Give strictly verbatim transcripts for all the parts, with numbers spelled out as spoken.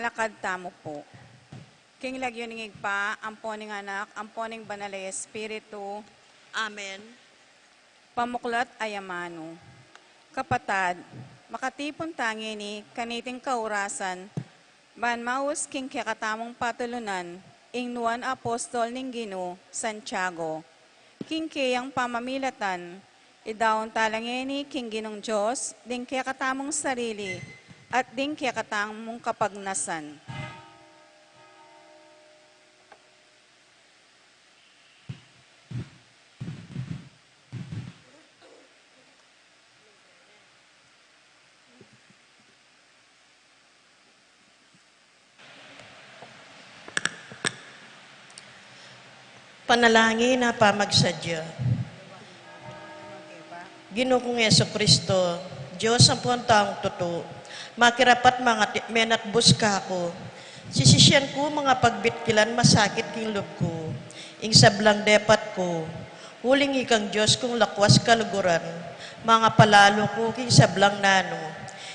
Lakad tamu pu. King lagyu ning Ibpa, ampo ning Anak, ampo ning Banal a Espiritu. Amen. Pamuklat a amanu. Kapatad, makatipun ta ngeni kaniting kaurasan, ban maus king kekatamung patulunan, ing nuan a apostol ning Ginu, Santiago. King keyang pamamilatan, idaun tala ngeni king Ginung Dios, ding kekatamung sarili, at ding kekatamung kapagnasan. Panalangin a pamagsadya. Ginu kung Jesucristo, Dios ampon taung tutu, makirapat mangati-, menatbus kaku. Sisisian ku mangapagbitkil lan masakit king lub ku, ing sablang depat ku, uling ikang Dios kung lakwas kaluguran, mangapalalu ku king sablang nanu.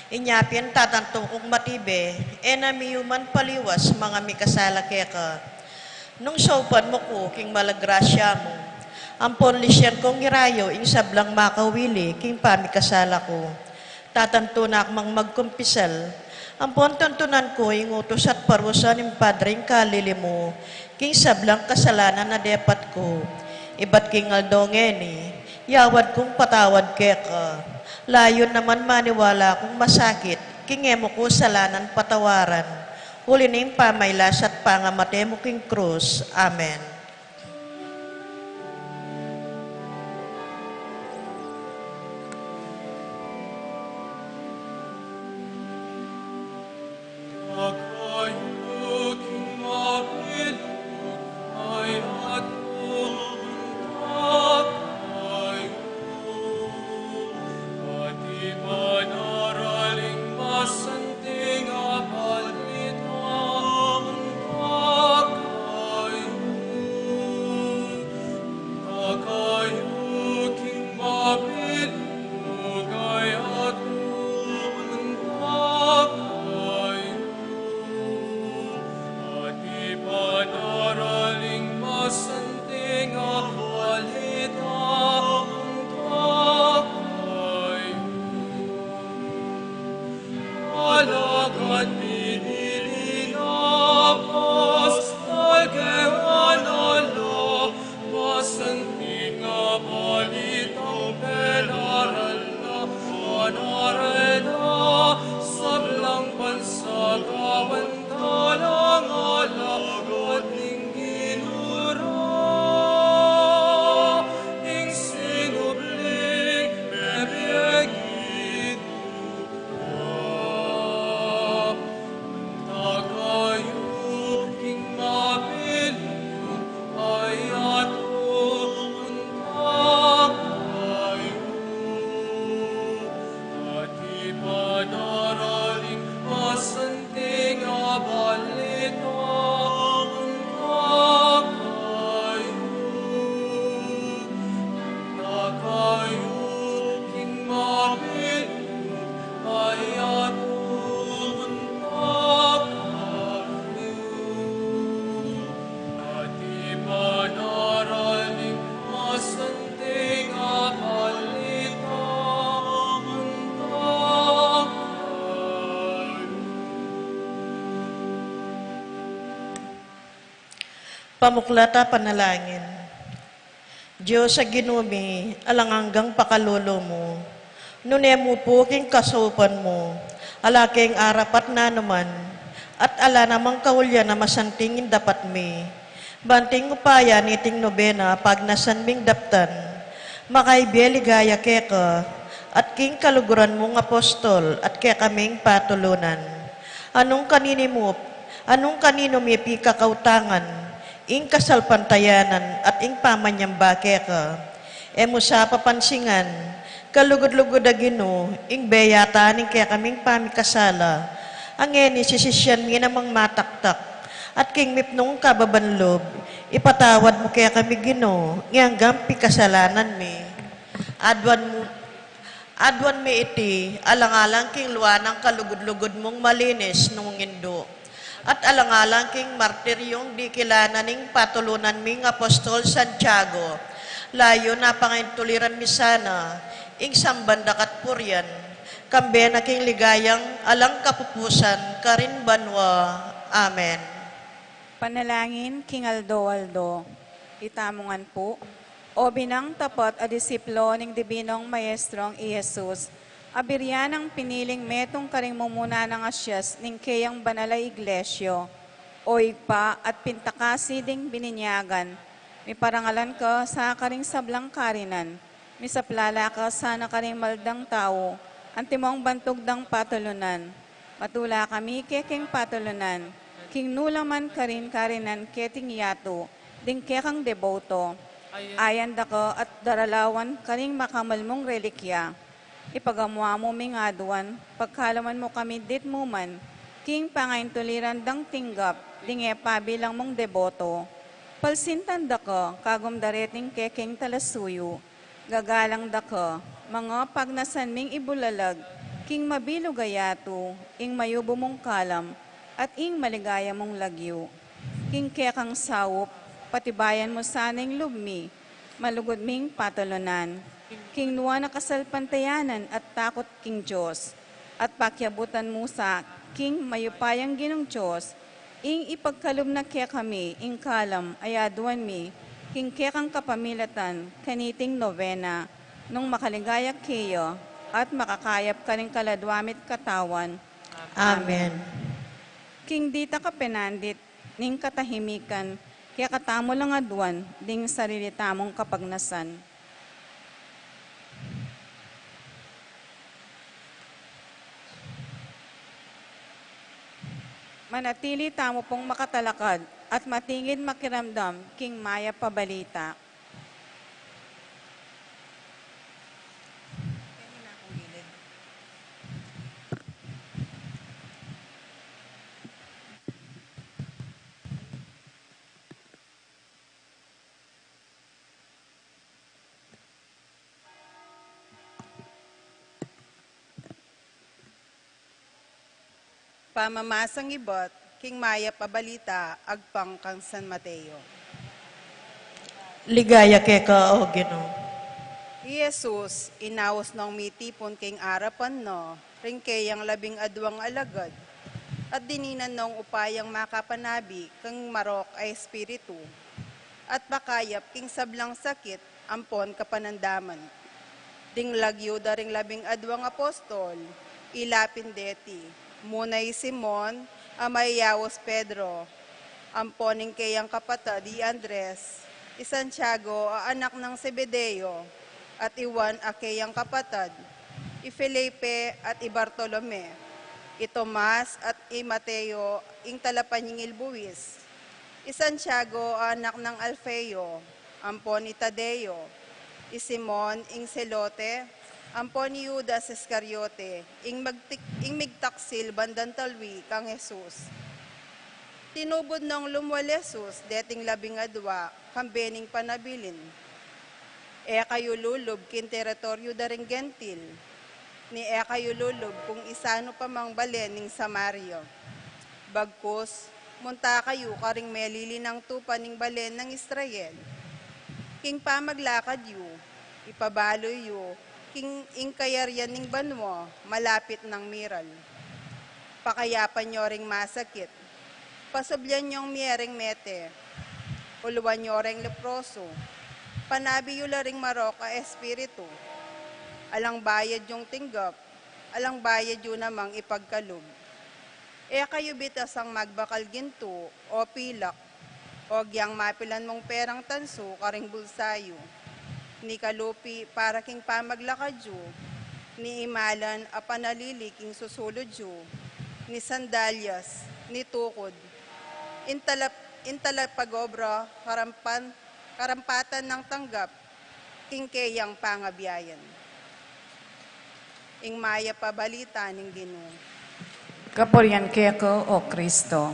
Inya pin tatantu kung matibe, e na miyuman paliwas manga mikasala keka. Nung saupan mu ku king mala grasya mu, ampon lisian kung irayu ing sablang makawili king pamikasala ku. Tatantu na kung magkumpisal, ampon tuntunan ku ing utus at parusa ning Padring kalili mu, king sablang kasalanan a depat ku. Ibat king aldo ngeni, yawad kung patawad keka. Layun naman maniwala kung masakit king e mu ku salanan patawaran, uli ning pamailas at pangamate mu king krus. Amen. Alagad pinili na apostol keng analo, masanting a balitang pelaral na, panareda, sablang bansa gawan talang alagad ning Ginu ra, ing sinubling mebie Ginu. Pamuklat a panalangin. Dios a Ginu mi, alang anggang pakalulu mu, nune mu pu king kasaupan mu, ala keng arapat nanuman, at ala namang kaulyan a masanting ing dapat mi, ban king upaya niting nobena pagnasan ming daptan, makaibe ligaya keka, at king kaluguran mung apostol, at kekaming patulunan. Anung kanini mu, anung kaninu mi pikakautangan, ing kasalpantayanan at ing pamanyamba keka. E mu sa papansingan, kalugud-lugud a Ginu, ing beyatan ning kekaming pamikasala. Ngeni sisisian mi namang mataktak, at king mipnung kababan lub, ipatawad mu kekami Ginu, ing anggang pikasalanan mi. Aduan mu, aduan mi iti, alang-alang king lua nang kalugud-lugud mung malinis nung indu. At alang-alang king martiryung dikilanan ning patulunan ming Apostol Santiago, layun a pangaintuliran mi sana ing samban da at purian, kambe na king ligayang alang kapupusan karin banua. Amen. Panalangin king aldo-aldo. Itamu ngan pu, o binang tapat a disiplo ning Dibinong Maestrong i Jesus, a birian nang piniling metung karing mumuna nang asias ning keyang banal a iglesia, o Ibpa at pintakasi ding bininyagan, miparangalan ka sa karing sablang karinan, misaplala ka sana karing maldang tau, antimong bantug dang patulunan. Matula kami kekeng patulunan, king nu la man karin karinan keting yatu, ding kekang deboto. Ayan da ka at daralawan karing makamal mung relikya. Ipagamu-amu ming aduan, pagkaluman mu kami ditmu man, king pangaintuliran dang tinggap, ding e pabilang mung deboto. Palsintan da ka, kagum dareting kekeng talasuyu. Gagalang da ka, manga pagnasan ming ibulalag, king mabilug a yatu, ing mayubu mung kalam, at ing maligaya mung lagyu. King kekang saup, patibayan mu sana ing lub mi, malugud ming patulunan. King nuan a kasalpantayanan at takut king Dios, at pakiabutan mu sa king mayupayang Ginung Dios, ing ipagkalub na kekami ing kalam a aduan mi, king kekang kapamilatan, kaniting novena, nung makaligaya keya, at makakayap karing kaladua mit katawan. Amen. Amen. King dita kapenandit ning katahimikan, kekatamu lang aduan ding sarili tamung kapagnasan. Manatili tamu pung makatalakad at matingid makiramdam king mayap a balita. Pamamasang ibat king mayap a balita agpang kang San Mateo. Ligaya keka, O Ginu. I Jesus, inaus nong mitipun king arapan na, ring keyang labing aduang alagad, at dininan nong upayang makapanabi kang marok a espiritu, at pakayap king sablang sakit ampon kapanandaman. Ding lagyu da ring labing aduang apostol, ilapin deti, muna i Simon, a mayayaus Pedro, ampon ing keyang kapatad i Andres, i Santiago a anak nang Zebedeo, at i Juan a keyang kapatad, i Felipe at i Bartolome, i Tomas at i Mateo ing talapanyingil buis, i Santiago a anak nang Alfeo, ampon i Tadeo, i Simon ing Zelote, ampon i Judas Iscariote, ing magtik-, ing migtaksil bandan talwi kang Jesus. Tinubud nong lumwal Jesus deting labing adua, kambe ning panabilin, "E kayu lulub king teritoryu da ring Gentil, ni e kayu lulub kung isanu pa mang balen ning Samaria. Bagkus, munta kayu karing melilinang tupa ning balen nang Israel. King pamaglakad yu, ipabalu yu king ing kayarian ning banua malapit nang miral. Pakayapan yu ring masakit, pasublian yung mie ring mete, uluan yu ring leproso, panabi yu la ring marok a espiritu. Alang bayad yung tinggap, alang bayad yu namang ipagkalub. E kayu bitasang magbakal gintu o pilak, o agyang mapilan mung perang tansu karing bulsa yu, ni kalupi para king pamaglakad yu, ni imalan a panalili king susulud yu, ni sandalyas, ni tukud. Ing talap-, ing talapag-obra karampan-, karampatan nang tanggap king keyang pangabiayan." Ing mayap a balita ning Ginu. Kapurian keka, O Kristo.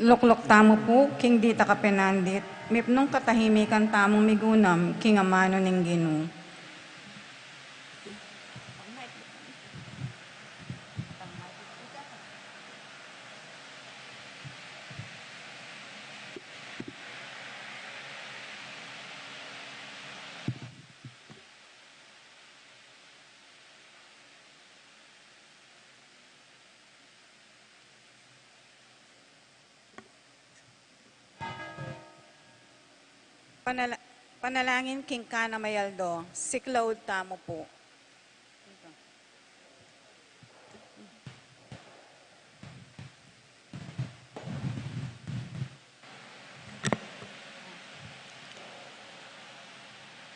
Lukluk tamu pu king dita kapenandit, mipnung katahimikan tamung migunam king amanu ning Ginu. Panala-, panalangin king Cana Mayaldo, siklaud tamu pu.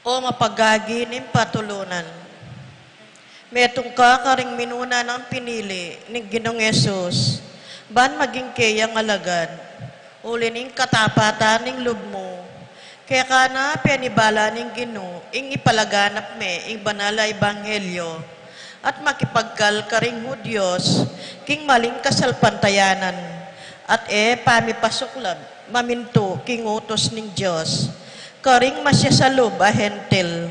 O mapagagi ning patulunan. Metung ka karing minuna nang pinili ning Ginung Jesus, ban maging keyang alagad, uli ning katapatan ning lub mu. Keka na penibala ning Ginu ing ipalaganap me ing banal a ebanghelyo, at makipagkal karing Hudyos king maling kasalpantayanan, at e pamipasuklab mamintu king utus ning Dios karing masiasalub a Hentil.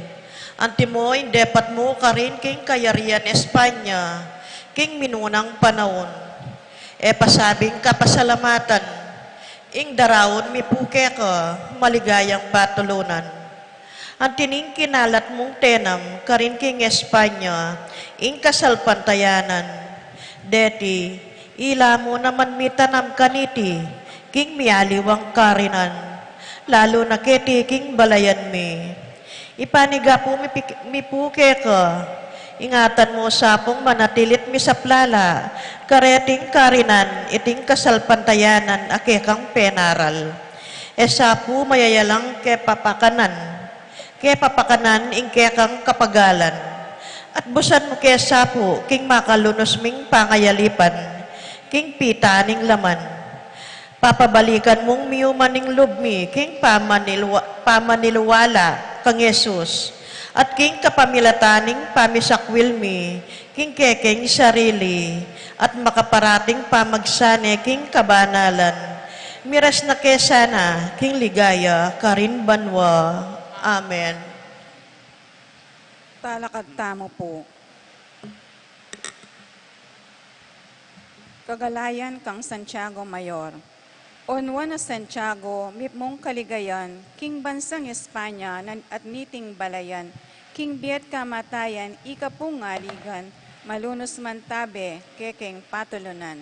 Antimo ing depat mu karin king kayarian Espanya king minunang panaun. E pasabing kapasalamatan ing daraun mi pu keka maligayang patulunan. Anti ning kinalat mung tenam karin king Espanya ing kasalpantayanan, deti ila mu naman mitanam kaniti king mialiwang karinan, lalu na keti king balayan mi. Ipanigapu mi pi-, mi pu keka ing atan mu sa pung manatili't misaplala kareting karinan iting kasalpantayanan a kekang penaral. E sa pu mayayalang kepapakanan, kepapakanan ing kekang kapagalan, at busan mu ke sa pu king makalunus ming pangayalipan king pita ning laman. Papabalikan mung miuman ing lub mi king pamanilwa-, pamanilwala kang Jesus, at king kapamilatan ning pamisakwil mi king kekeng sarili, at makaparating pamagsane king kabanalan. Miras na ke sana king ligaya karin banua. Amen. Talakad tamu pu. Kagalayan kang Santiago Mayor. O Nuan a Santiago, mipnung kaligayan king bansang Espanya nan-, at niting balayan, king bie't kamatayan ika pung aligan, malunus man tabe kekeng patulunan.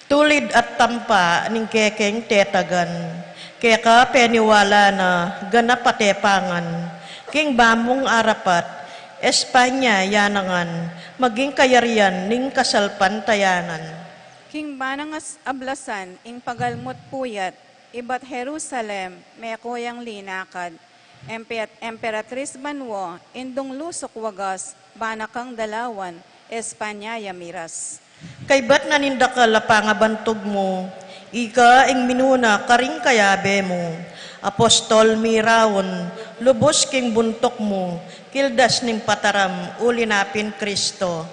Tulid at tampa ning kekeng tetagan, keka peniwala na ganap a tepangan, king bamung arapat Espanya yanangan, maging kayarian ning kasalpantayanan. King banang as-, ablasan ing pagalmu't puyat, ibat Jerusalem meko yang linakad. Empe-, Emperatris banua, indung lusuk wagas, bana kang dalawan, Espanya ya miras. Kaybat na ning dakal a pangabantug mu, ika ing minuna karing kayabe mu. Apostol mi raun, lubus king buntuk mu, kildas ning pataram, uli na pin Kristo.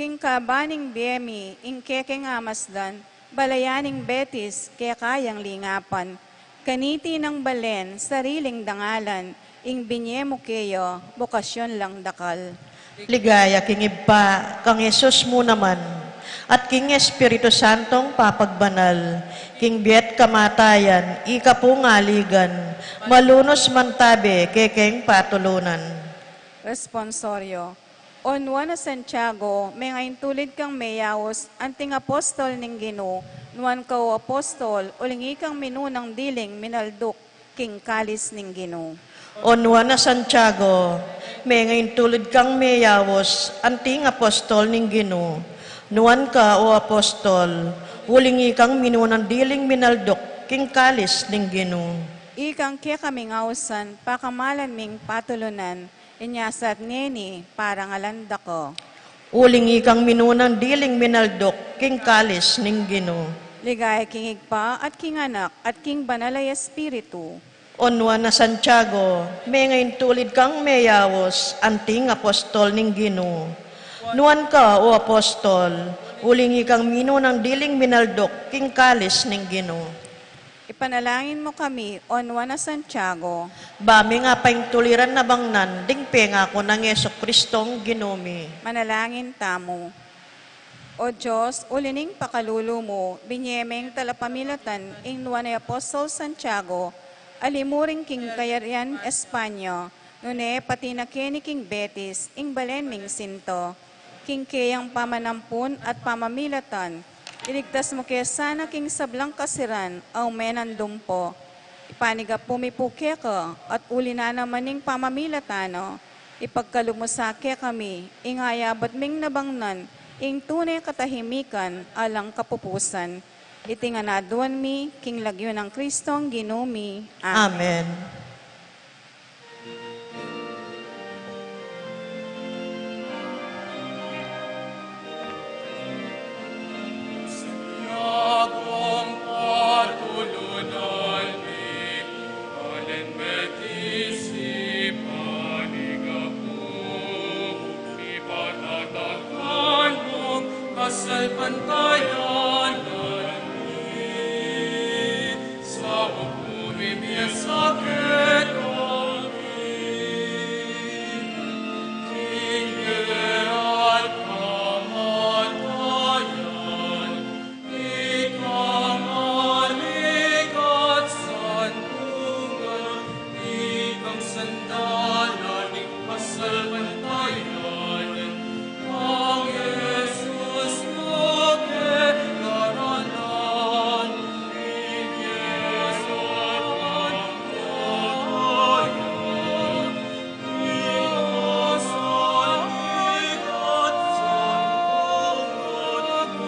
King kaba ning bie mi, ing kekeng amasdan, balayan ning Betis, keka yang lingapan. Kaniti nang balen, sariling dangalan, ing binie mu keya, bokasyon lang dakal. Ligaya king Ibpa, kang Jesus mu naman, at king Espiritu Santong papagbanal, king bie't kamatayan, ika pung aligan, malunus man tabe kekeng patulunan. Responsorio. O Nuan a Santiago, mengaintulid kang meyaus anting apostol ning Ginu, nuan ka o apostol, uling ikang minunang diling minalduk king kalis ning Ginu. O Nuan a Santiago, mengaintulid kang meyaus anting apostol ning Ginu, nuan ka o apostol, uling ikang minunang diling minalduk king kalis ning Ginu. Ikang kekaming ausan, pakamalan ming patulunan, inya sa at ngeni, parangalan da ka. Uling ikang minunang diling minalduk king kalis ning Ginu. Ligaya king Ibpa, at king Anak, at king Banal a Espiritu. O Nuan a Santiago, mengaintulid kang meyaus anting apostol ning Ginu. Nuan ka o apostol, uling ikang minunang diling minalduk king kalis ning Ginu. Ipanalangin mu kami, o Nuan a Santiago. Ba ming apaintuliran a bangnan ding pengaku nang Jesucristong Ginu mi. Manalangin tamu. O Dios, uli ning pakalulu mu, binie meng talapamilatan ing nuan a apostol Santiago, a limuring king kayarian Espanya, nune pati na keni king Betis, ing balen ming sinta. King keyang pamanampun at pamamilatan, iligtas mu ke sana king sablang kasiran, a ume nandun pa. Ipanyawad mi pu keka, at uli na naman ning pamamilatan na, ipagkalub mu sa kekami ing ayabat ming nabangnan ing tune katahimikan alang kapupusan. Iti ngan aduan mi king lagyu nang Kristong Ginu mi. Amen. Amen. Kasalpantayanan mi, sa pagpuri mi sa kekami, king bie at kamatayan, ikang aligat santungan, ikang sandalan ning kasalpantayanan, Kang Jesus mo kekaranan, ing Dios Anak na tayan, ikang sandalan,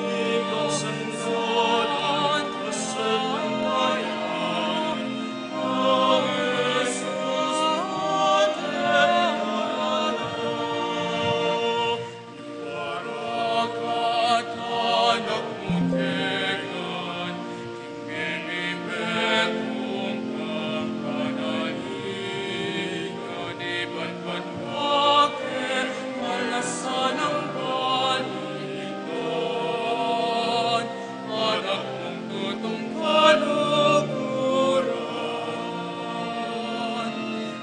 ikang sandalan, kasalpantayanan, Kang Jesus mo kekaranan.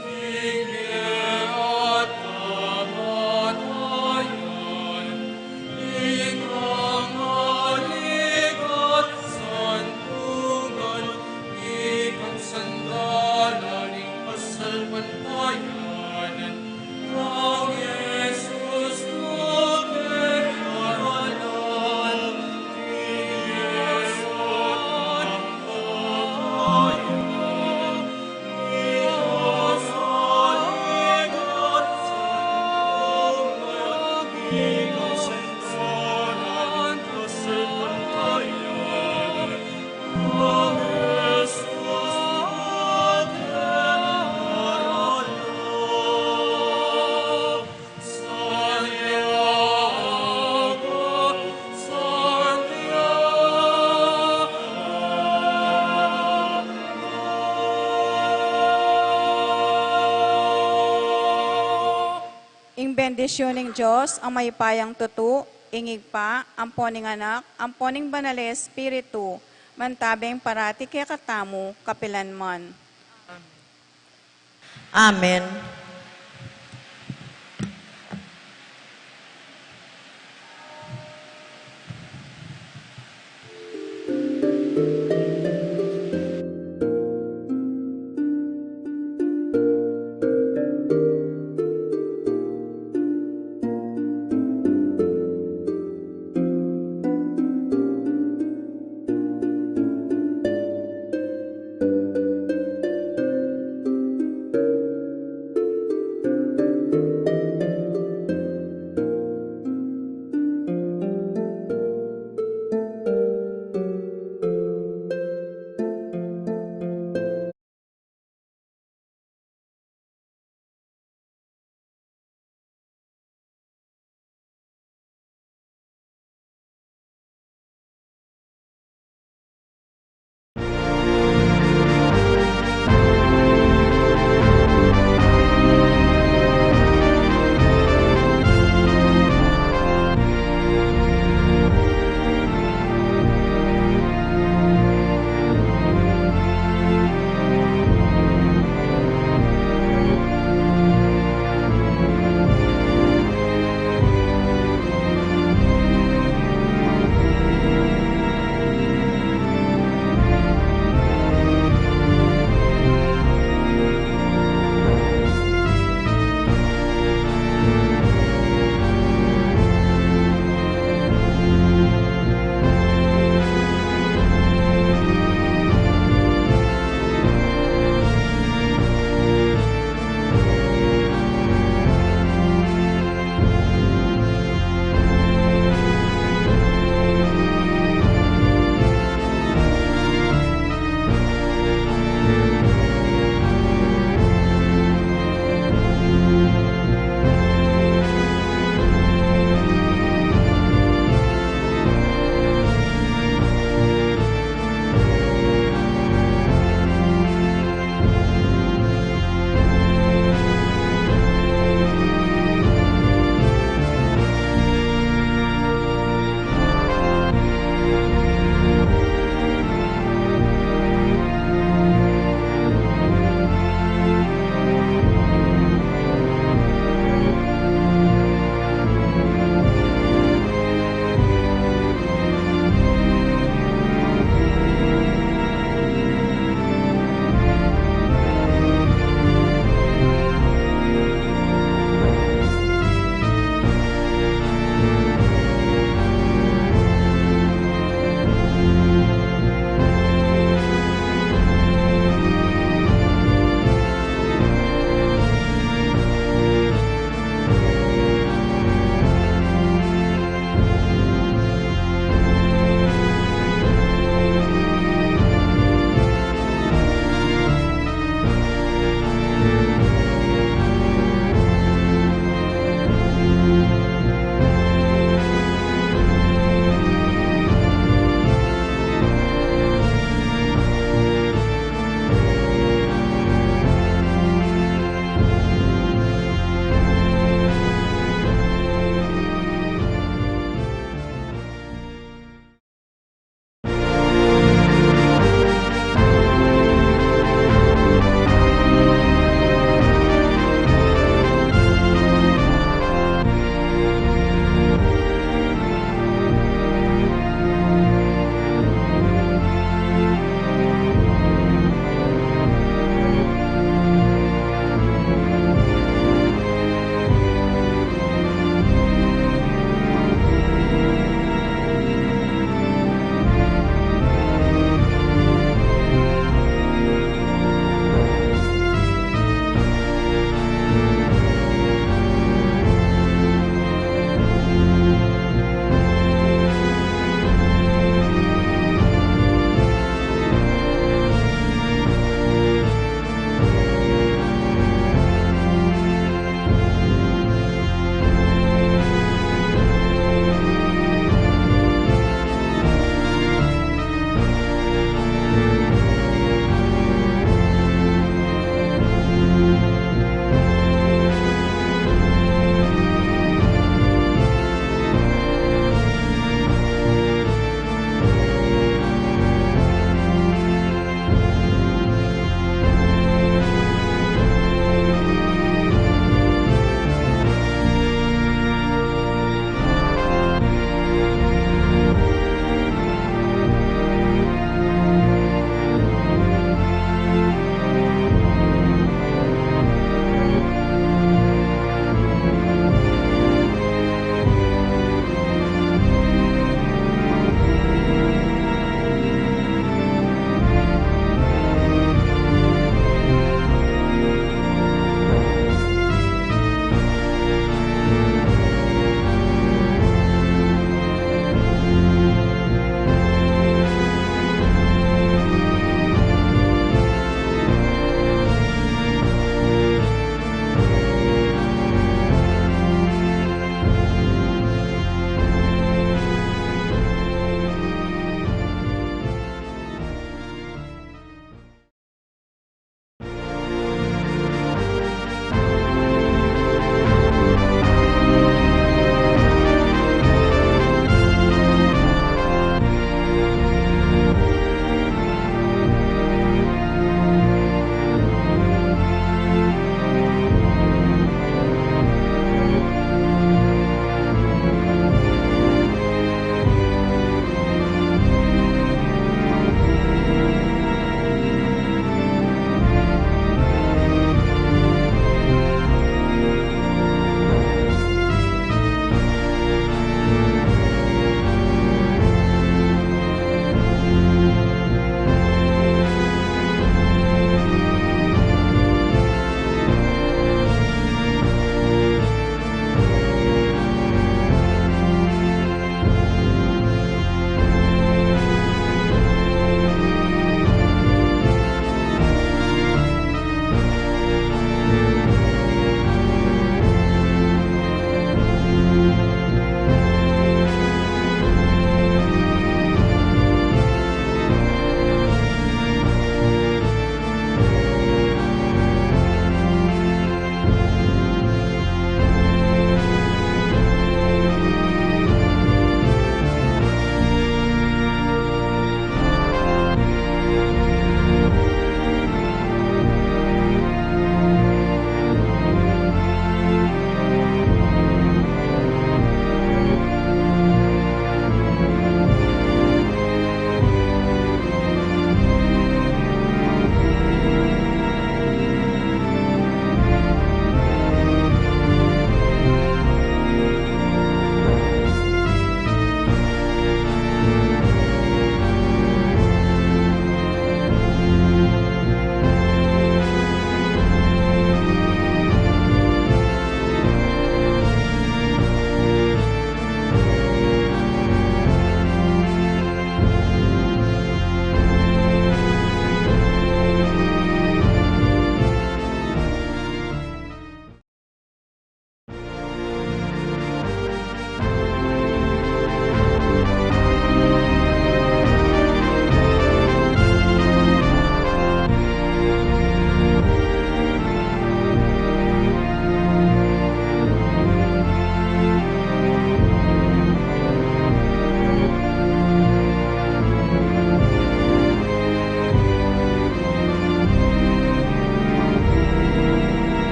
King bie at kamatayan, ikang aligat santungan, ikang sandalan ning kasalpantayanan, Kang Jesus mo kekaranan, king bie at kamatayan, Ing bendisyun ning Dios a mayupayang tutu, ing Ibpa, ampo ning Anak, ampo ning Banal a Espiritu, mantabe ing parati kekatamu kapilan man. Amen.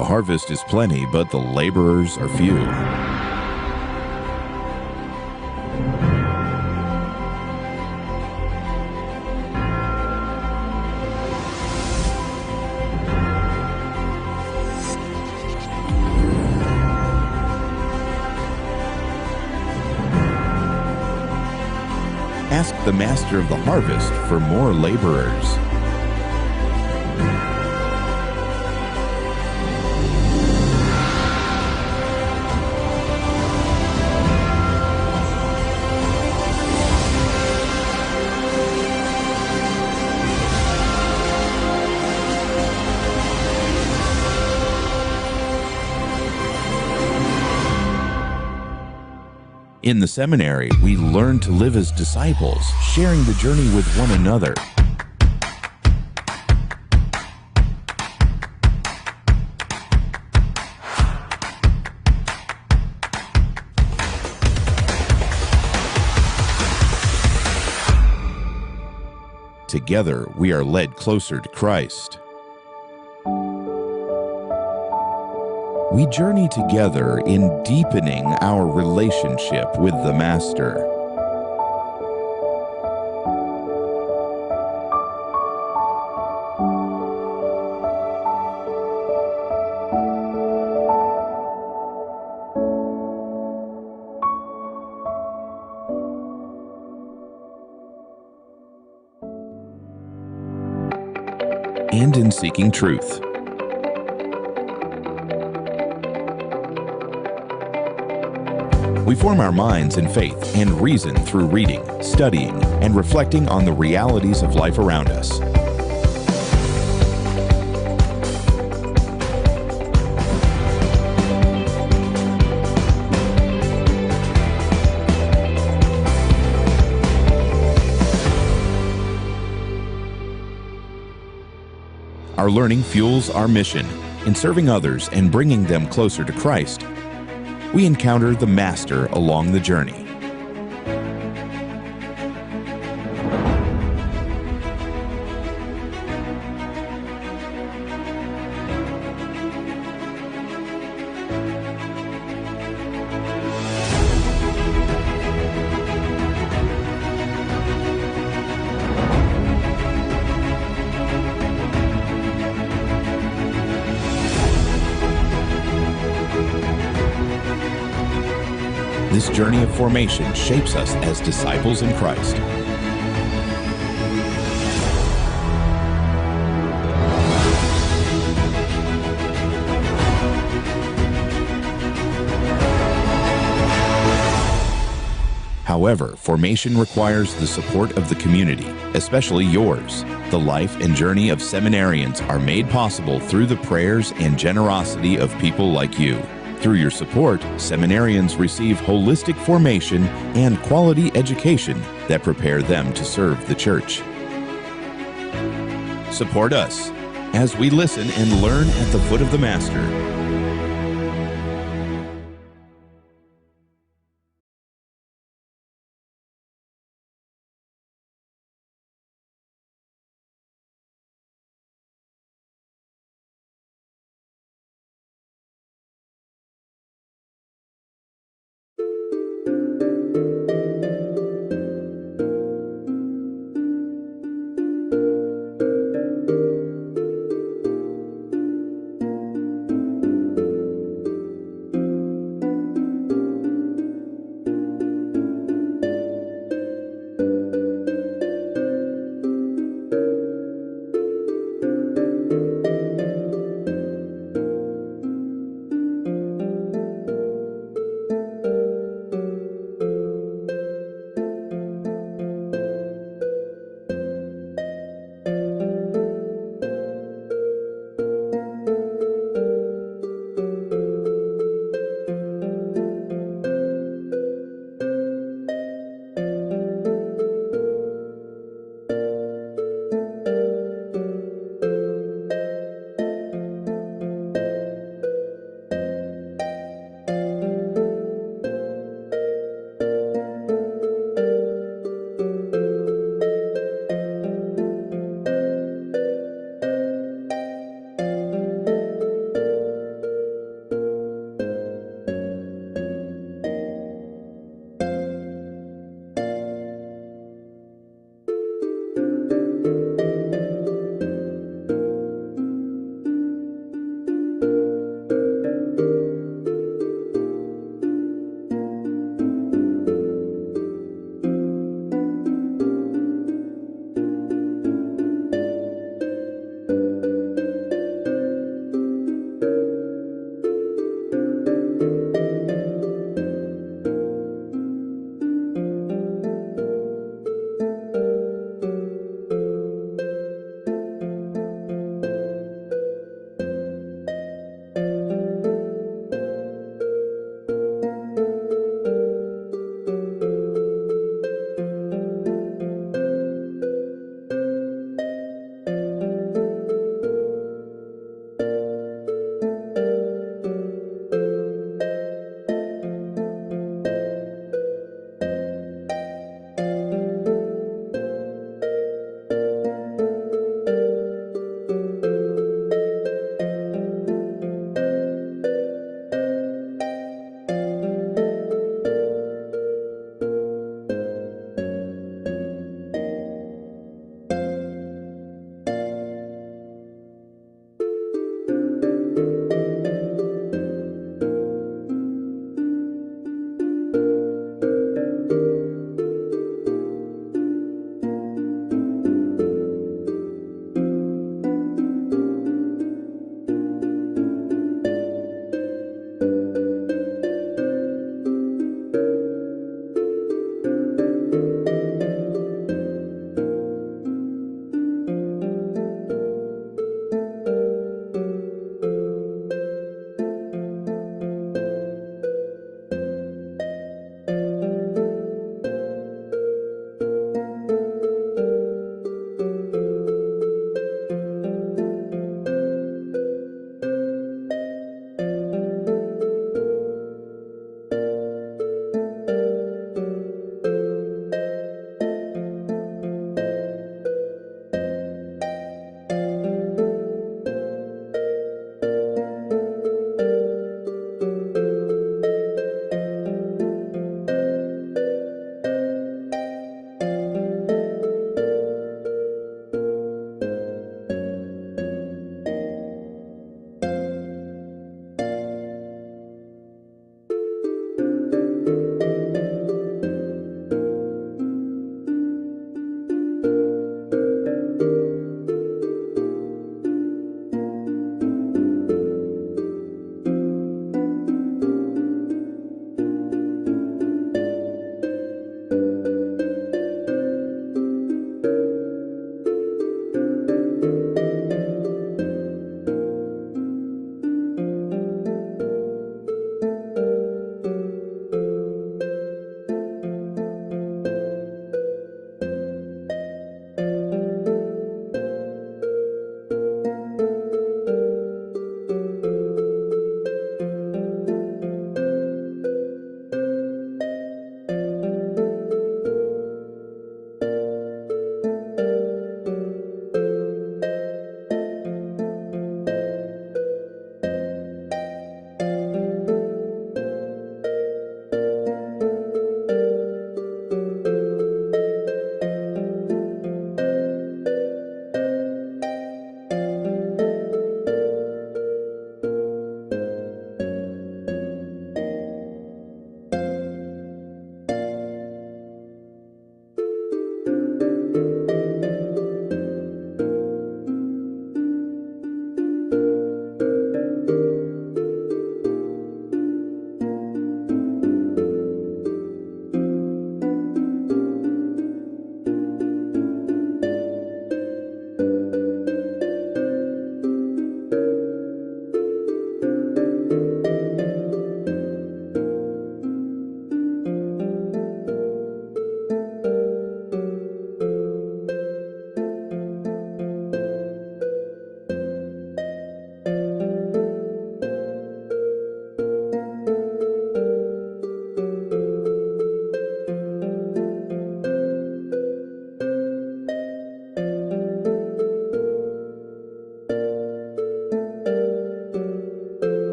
The harvest is plenty, but the laborers are few. Ask the master of the harvest for more laborers. In the seminary, we learn to live as disciples, sharing the journey with one another. Together, we are led closer to Christ. We journey together in deepening our relationship with the Master. And in seeking truth. We form our minds in faith and reason through reading, studying, and reflecting on the realities of life around us. Our learning fuels our mission. In serving others and bringing them closer to Christ, we encounter the Master along the journey. This journey of formation shapes us as disciples in Christ. However, formation requires the support of the community, especially yours. The life and journey of seminarians are made possible through the prayers and generosity of people like you. Through your support, seminarians receive holistic formation and quality education that prepare them to serve the Church. Support us as we listen and learn at the foot of the Master.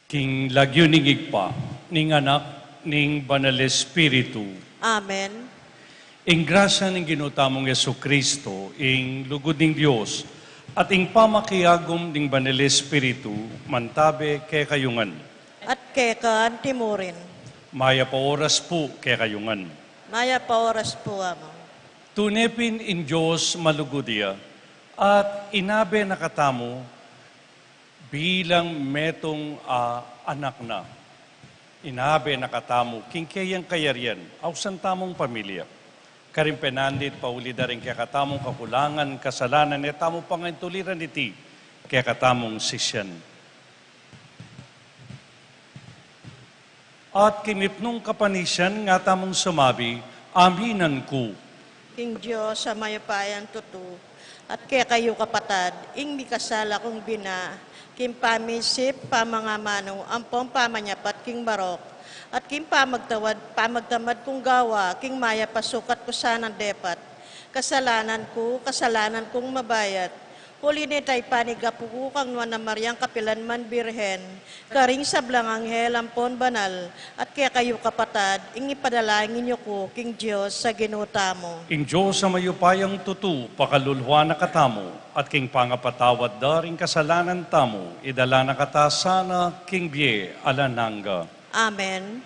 King lagyu ning Ibpa, ning Anak, ning Banal Espiritu. Amen. Ing grasya ning Ginu tamung Jesucristo, ing lugud ning Dios, at ing pamakiagum ning Banal Espiritu, mantabe kekayu ngan. At keka antimurin. Mayap a oras pu kekayu ngan. Mayap a oras pu, Among. Tune pin ing Dios malugud ya, at inabe na katamu bilang metung a anak na. Inabe na katamu king keyang kayarian, ausan tamung pamilya. Karin penandit pauli da ring kekatamung kakulangan, kasalanan, e tamu pangaintuliran iti kekatamung sisian. At king mipnung kapanisian nga tamung sumabi, aminan ku. King Dios a mayupayang tutu, at kekayu kapatad, ing mikasala kung bina, king pamisip, pamangamanu, ampong pamanyapat king marok, at king pamagtawad, pamagtamad kung gawa, king mayap a sukat ku sanang depat. Kasalanan ku, kasalanan kung mabayat. Uli na nita ipanigapu ku kang Nuan a Mariang kapilan man Birhen, karing sablang anghel ampon banal, at kekayu kapatad, ing ipadalangin yu ku king Dios a Ginu tamu. Ing Dios a mayupayang tutu, pakaluluan na katamu, at king pangapatawad da ring kasalanan tamu, idala na kata sana king bie alang angga. Amen.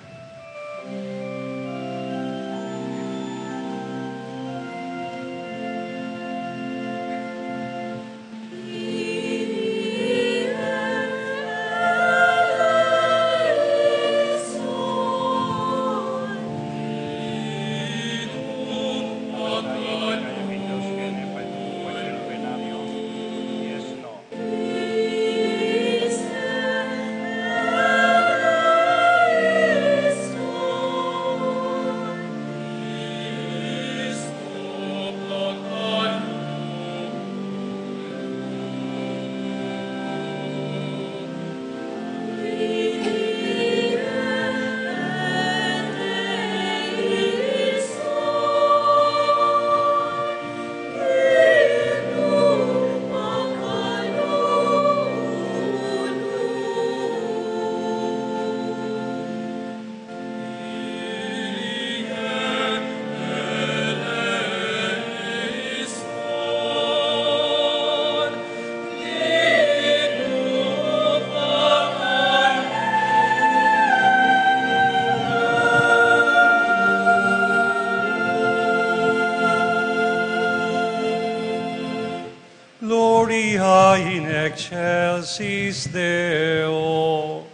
Gloria in excelsis Deo.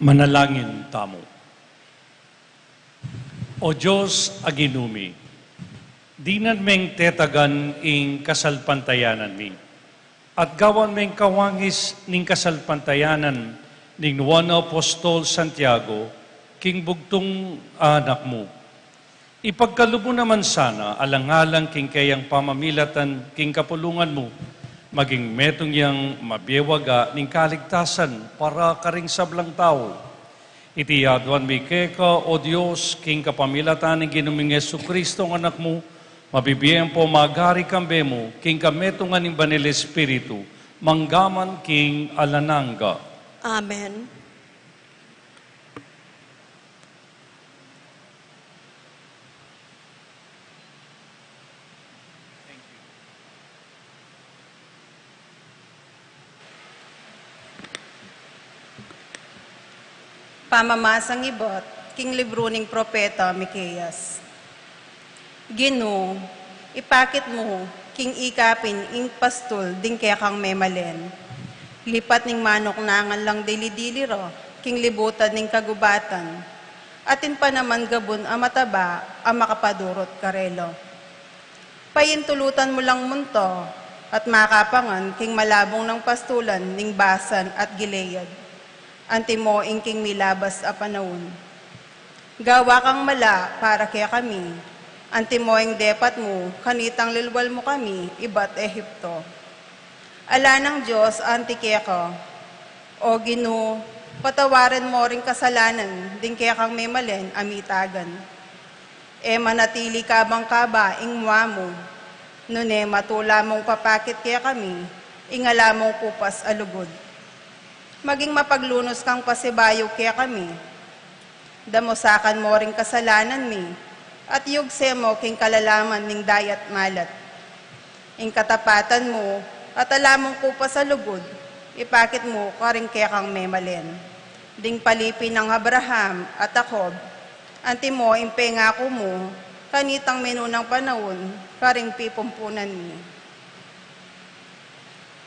Manalangin tamu. O Dios a Ginu mi, dinan meng tetagan ing kasalpantayanan mi, at gawan meng kawangis ning kasalpantayanan ning nuan a Apostol Santiago, king bugtung anak mu. Ipagkalub mu naman sana, alang-alang king keyang pamamilatan king kapulungan mu, maging metung yang mabie waga ning kaligtasan para karing sablang tau. Iti aduan mi keka, O Dios, king kapamilatan ning Ginu ming Jesucristo, a Anak mu, mabibie ampong magari kambe mu, king kametungan ning Banal Espiritu, manggaman king alang angga. Amen. Pamamasang ibat king libru ning propeta Miqueas. Ginu, ipakit mu king ika pin ing pastul ding kekang memalen. Lipat ning manuknangan lang dili-dili ra king libutan ning kagubatan, atin pa naman gabun a mataba a makapadurut karela. Paintulutan mu lang munta at makapangan king malabung nang pastulan ning Basan at Gilead, antimo ing king milabas a panaun. Gawa kang mala para kekami, antimo ing depat mu kanitang lilwal mu kami ibat Egipto. Ala nang Dios anti keka. O Ginu, patawaran mo ring kasalanan ding kekang memalen a mitagan. E manatili kabang-kaba ing mua mu, nune matula mung papakit kekami ing ala mung kupas a lugud. Maging mapaglunus kang pasibayu kekami. Damusakan mo ring kasalanan mi, at yugse mo king kalalaman ning dayat malat. Ing katapatan mu at ala mung kupas a lugud, ipakit mu karing kekang memalen, ding palipi nang Abraham at Jacob, antimo ing pengaku mu kanitang menunang panaun karing pipumpunan mi.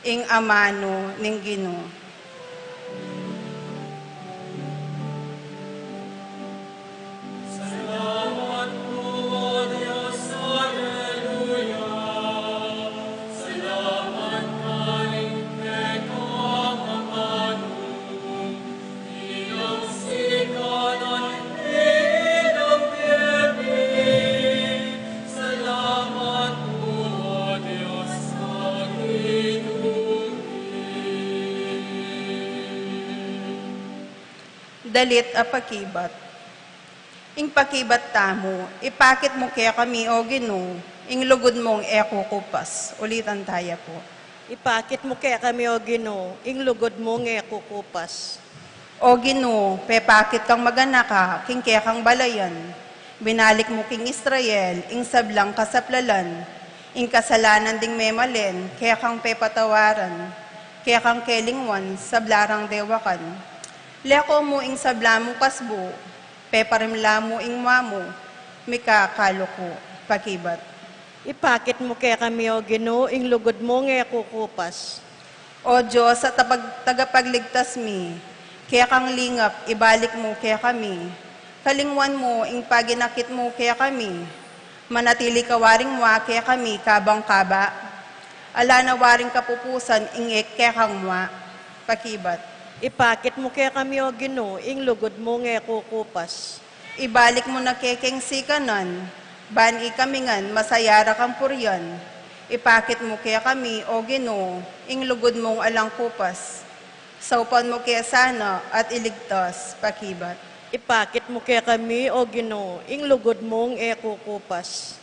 Ing amanu ning Ginu. Salamat ku, O Dios, aleluya. Salamat karing kekang amanu. Dalit a pakibat. Ing pakibat tamu, ipakit mu kekami, O Ginu, ing lugud mung e kukupas. Ulitan taya pu. Ipakit mu kekami, O Ginu, ing lugud mung e kukupas. O Ginu, pepakit kang maganaka king kekang balayan. Binalik mu king Israel ing sablang kasaplalan. Ing kasalanan ding memalen, kekang pepatawaran. Kekang kelingwan, sabla rang dewakan. Leko mu ing sabla mung kasbu, peparimla mu ing mua mu, mika kaluku. Pakibat. Ipakit mu kekami, O Ginu, ing lugud mung e kukupas. O Dios a tapag-, tagapagligtas mi, kekang lingap ibalik mu kekami. Kalingwan mu ing paginakit mu kekami. Manatili ka waring mua kekami kabang-kaba. Ala na waring kapupusan ing e kekang mua. Pakibat. Ipakit mu kekami, O Ginu, ing lugud mung e kukupas. Ibalik mu na ke keng sikanan, ban ikami ngan masaya ra kang purian. Ipakit mu kekami, O Ginu, ing lugud mung alang kupas. Saupan mu ke sana at iligtas. Pakibat. Ipakit mu kekami, O Ginu, ing lugud mung e kukupas.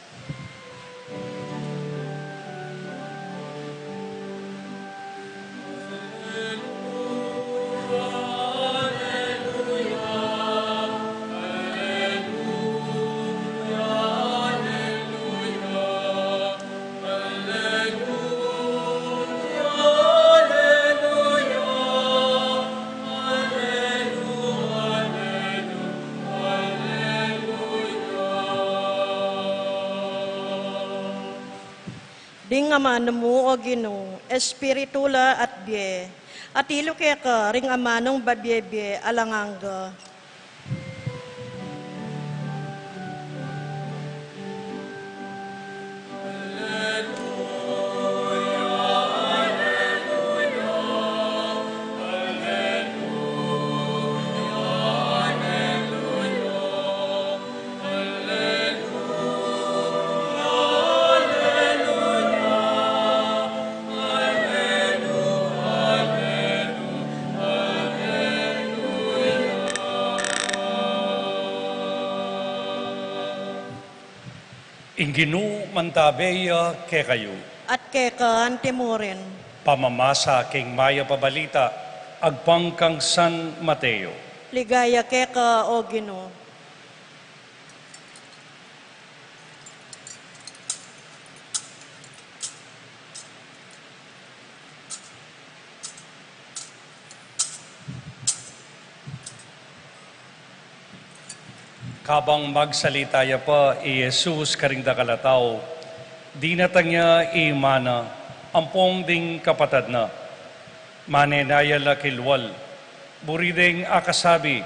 Ding amanu mu, O Ginu, espiritu la at bie, Atilu keka ring amanung babie-bie alang angga. Ing Ginu mantabe ya kekayu. At keka antimurin. Pamamasa king Mayap a Balita agpang kang San Mateo. Ligaya keka, O Ginu. Kabang magsalita ya pa i Jesus karing dakal a tau, dinatang ya i ima na ampong ding kapatad na. Manenaya la kilwal, buri deng akasabi,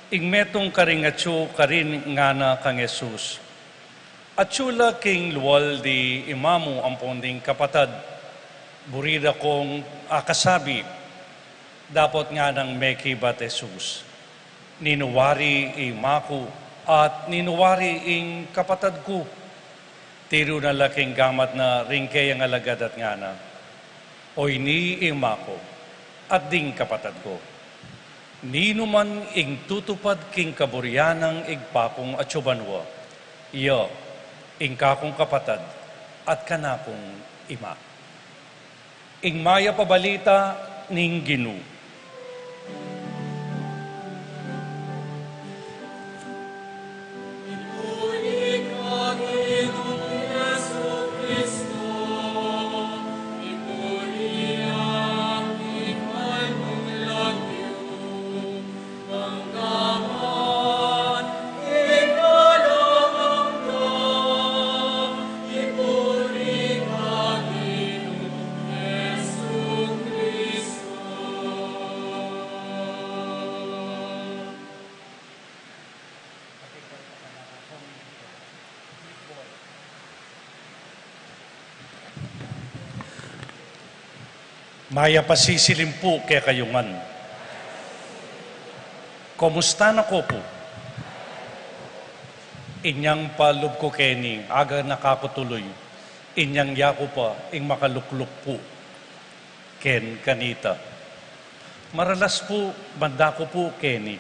ing metung karing atyu karin ngana kang Jesus. Atyu la king lual di ima mu ampon ding kapatad, buri da kong akasabi. Dapot nganang mekibat Jesus, ninu wari i ima ku at ninu wari ing kapatad ku? Tiru na la king gamat na ring keyang alagad at ngana, Oyni i ima ku at ding kapatad ku. Ninu man ing tutupad king kaburian nang Ibpa kung atyu banua, iya ing kakung kapatad at kanakung ima. Ing Mayap a Balita ning Ginu. Mayap a sisilim pu kekayu ngan. Kumusta na ko pu? Inyang palub ku keni, aganaka ku tuluy, inyang yaku pa ing makalukluk pu ken kanita. Maralas pu, banda ku pu keni.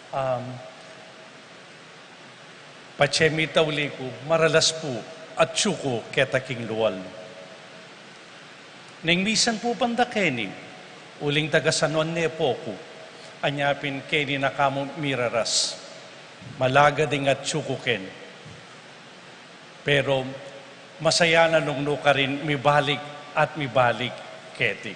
Um, patse mi tauli ku, maralas pu, atyu ku keta king lual. Neng misan pu banda keni, uling taga San Juan ne pu ku, anya pin keni na ka mu miraras. Malaga ding atyu ku keni. Pero masaya na nung nukarin mibalik at mibalik keti.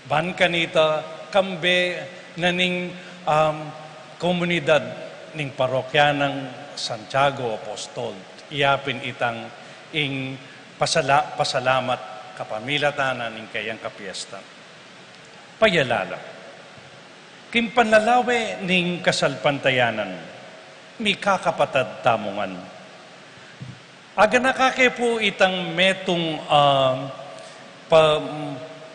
Ban kanita kambe na ning, um, komunidad ning parokya nang Santiago Apostol. Iya pin itang ing pasala-, pasalamat kapamilatan na ning kayang kapiesta. Payalala. King panlalawe ning kasalpantayanan, mikakapatad tamu ngan. Aganaka ke pu itang metung, ah, pa,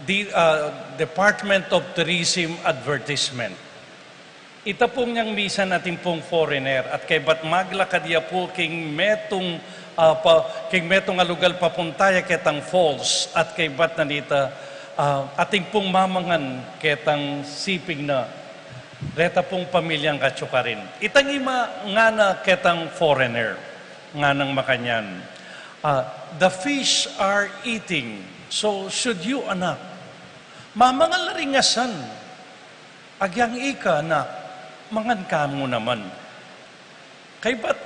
di, ah, Department of Tourism advertisement. Ita pung nyang misan atin pung foreigner at kaybat maglakad ya pu king metung, ah, pa, king metung a lugal papunta ya ketang falls at kaybat na nita, ah, atin pung mamangan ketang siping na reta pung pamilyang katsukarin. Itang ima ngana ketang foreigner, nganang makanyan, ah, "The fish are eating, so should you, anak. Mamangan la ring asan. Agyang ika, anak, mangan ka mu naman." Kaybat,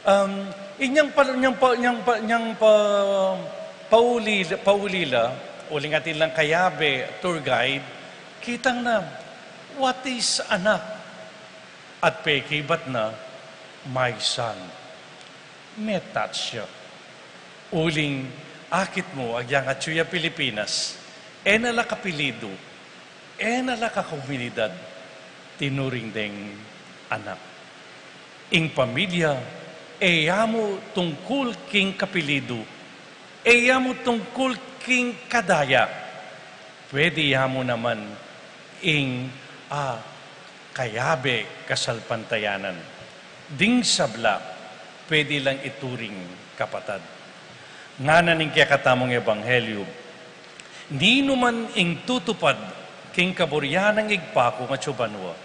um, inyang pa, inyang pa, inyang pa, inyang pa, pauli, pauli la, uling atin lang kayabe, tour guide, kitang na, "What is, anak?" At pekibat na, "My son." Me-touch ya. Uling akit mu, agyang atyu ya Pilipinas, E na la kapilidu, e na la kakomunidad, tinuring deng anak. Ing pamilya, e ya mu tungkul king kapilidu, e ya mu tungkul king kadaya. Pwede ya mu naman ing, ah, kayabe kasalpantayanan. Ding sabla, pwede lang ituring kapatad. Ngana ning kekatamung ebanghelyu, ninuman ing tutupad king kaburian nang Ibpa ku atsu banua,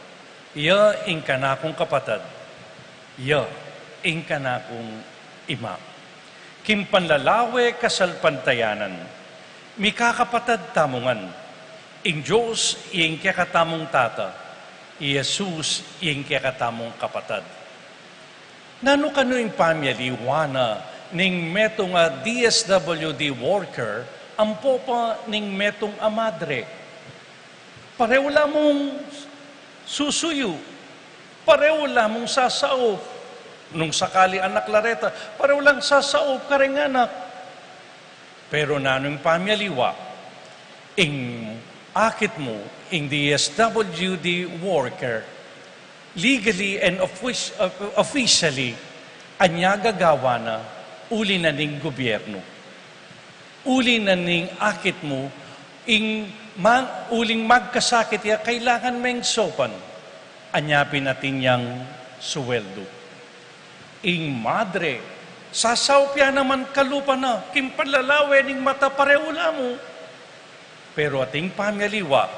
iya ing kanakung kapatad, iya ing kanakung ima. King panlalawe kasalpantayanan, mikakapatad tamu ngan. Ing Dios ing kekatamung Tata, i Jesus ing kekatamung kapatad. Nanu kanu ing pamialiwa na ning metung a D S W D worker ampo pa ning metung a madre? Pareho la mung susuyu, pareho la mung sasaup. Nung sakali anak la reta, pareho lang sasaup kareng anak. Pero nanu ing pamialiwa? Ing akit mu, ing D S W D worker, legally and offic-, uh, officially, anya gagawan na uli na ning gobyernu. Uli na ning akit mu, ing ma-, uling magkasakit ya, kailangan meng saupan. Anya pin atin yang suweldu. Ing madre, sasaup ya naman kalupa na, king panlalawe ning mata pareho la mu. Pero ating pamialiwa,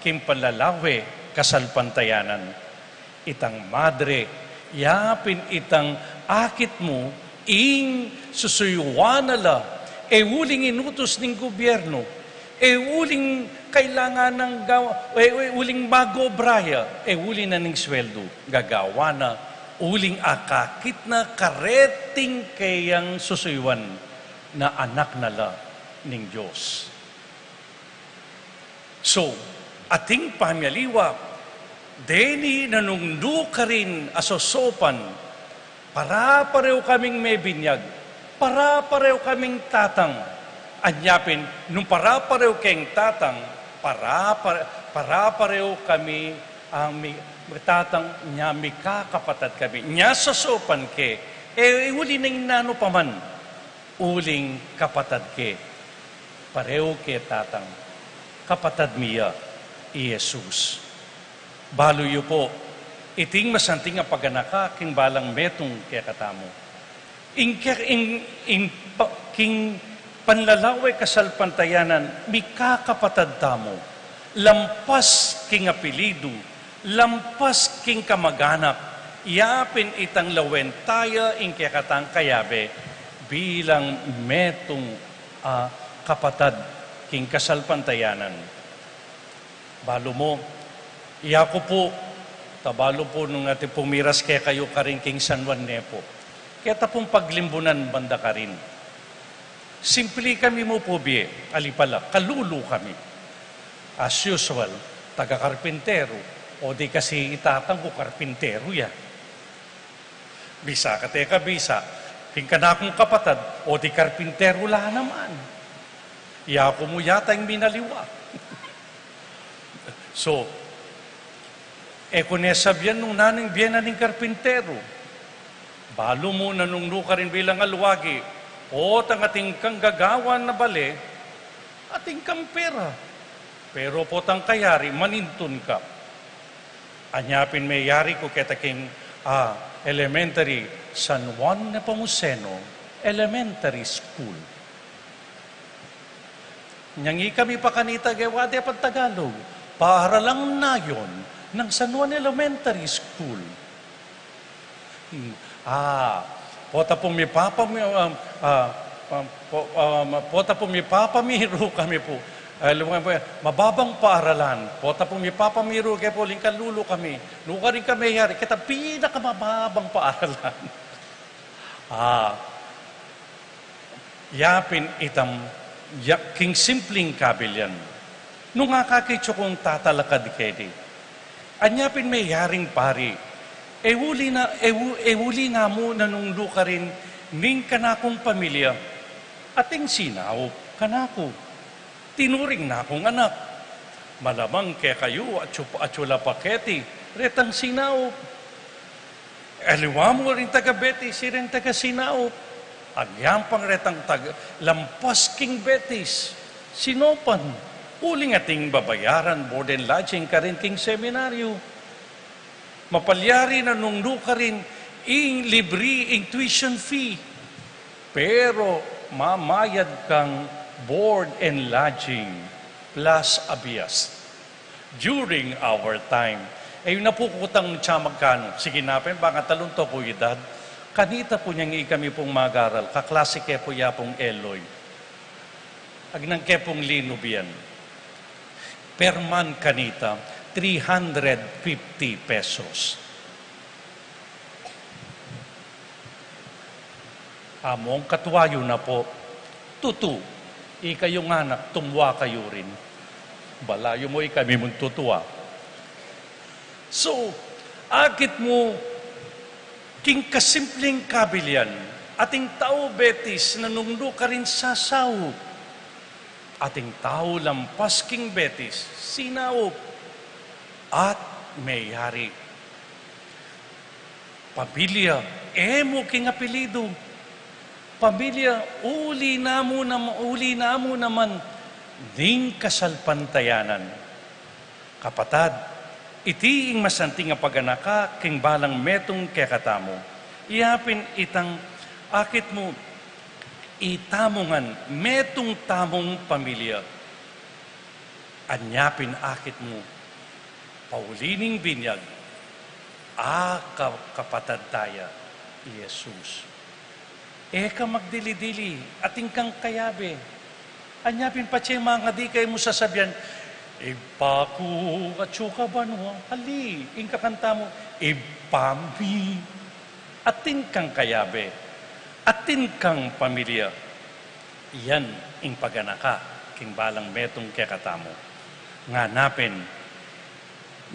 king panlalawe kasalpantayanan. Itang madre, ya pin itang akit mu, ing susuyuan na la, e uling inutus ning gobyernu, e uling kailangan nang gawa, e, e uling mag-obra ya, e uli na ning sweldu, gagawan na, uling akakit na kareting keyang susuyuan na anak na la ning Dios. So, ating pamialiwa, deni na nung nukarin a sasaupan, para-pareho kaming mebinyag, para-pareho kaming tatang. Anya pin, nung para-pareho keng tatang, para-pare-, para-pareho kami a mi-, tatang, nya mikakapatad kami. Nya sasaupan ke, e uli ning nanu pa man. Uling kapatad ke, pareho ke tatang, kapatad mi ya i Jesus. Balu yu pu, iting masanting a paganaka king balang metung kekatamu. Ing ke-, ing, ing pa-, king panlalawe kasalpantayanan, mikakapatad tamu, lampas king apelidu, lampas king kamaganak, ya pin itang lawen taya ing kekatang kayabe bilang metung a kapatad king kasalpantayanan. Balu mu, yaku pu, ta balu pu nung atin pung miras kekayu karin king San Juan Nepo. Keta pung paglimbunan banda karin. Simpli kami mu pu bie, ali pala, kalulu kami. As usual, taga-karpinteru, o di kasi i tatang ku karpinteru ya. Bisa ka teka bisa, king kanakung kapatad, o di karpinteru la naman. Yaku mu yata ing minaliwa. So, e ku ne sabian nung nanu ing bie na ning karpinteru. Balu mu na nung nukarin bilang aluagi, potang atin kang gagawan a bale, atin kang pera. Pero potang kayari, manintun ka. Anya pin meyari ku keta king, ah, elementary, San Juan Nepomuceno Elementary School. Nyang ikami pa kanita, gewa de pang Tagalog, Paaralang Nayon ng San Juan Elementary School. Hmm. Ah, pota pung mipapami-, ah, ah, ah, po-, ah, pota pung mipapamiru kami pu. Ah, lumang pu, mababang paaralan. Pota pung mipapamiru ke pu, uling kalulu kami. Nukarin kami yari, keta pinakamababang paaralan. Ah, ya pin itam, ya, king simpling kabilyan. Nung akakit yu kung tatalakad keni, anya pin meyaring pari, e uli na, e u-, e uli na mu na nung nukarin ning kanakung pamilya, atin sinaup kanaku. Tinuring na kung anak. Malamang kekayu, atyu, atyu la pa keti retang sinaup. Aliwa mu ring taga Betis, ireng taga sinaup. Agyaman pa retang taga lampas king Betis, sinopan. Uling ating babayaran board and lodging karin king seminaryo. Mapalyari na nung nukarin ing libri ing tuition fee. Pero mamayad kang board and lodging plus abias. During our time. E yu na pu kutang tsa magkanu. Sige na pin, bang atalun to ku edad. Kanita pu nyang ikami pung magaral, kaklase ke pu ya pung Eloy. Agyang ke pung linub yan. Per month kanita, three hundred fifty pesos. Among katua yu na pu, tutu, ikayung anak, tumua kayu rin. Balayu mu ikami mung tutua. So, akit mu, king kasimpleng kabilian, ating tau Betis na nung nukarin sasaup. Ating tau lampas king Betis, sinaup. At meyari. Pamilya, e mu king apelyidu. Pamilya, uli na mu nam-, uli na mu naman ning kasalpantayanan. Kapatad, iti ing masanting a paganaka king balang metung kekatamu. Iya pin itang akit mu, itamu ngan metung tamung pamilya. Anya pin akit mu, pauli ning binyag, a ka-, kapatad taya i Jesus. E ka magdili-dili, atin kang kayabe. Anya pin patse mangadi ka, e mu sasabian, "Ibpa ku, atsu ka banua." Ali, ing kakanta mu, "Ibpa mi." Atin kang kayabe, atin kang pamilya. Yan ing paganaka king balang metung kekatamu. Ngana pin,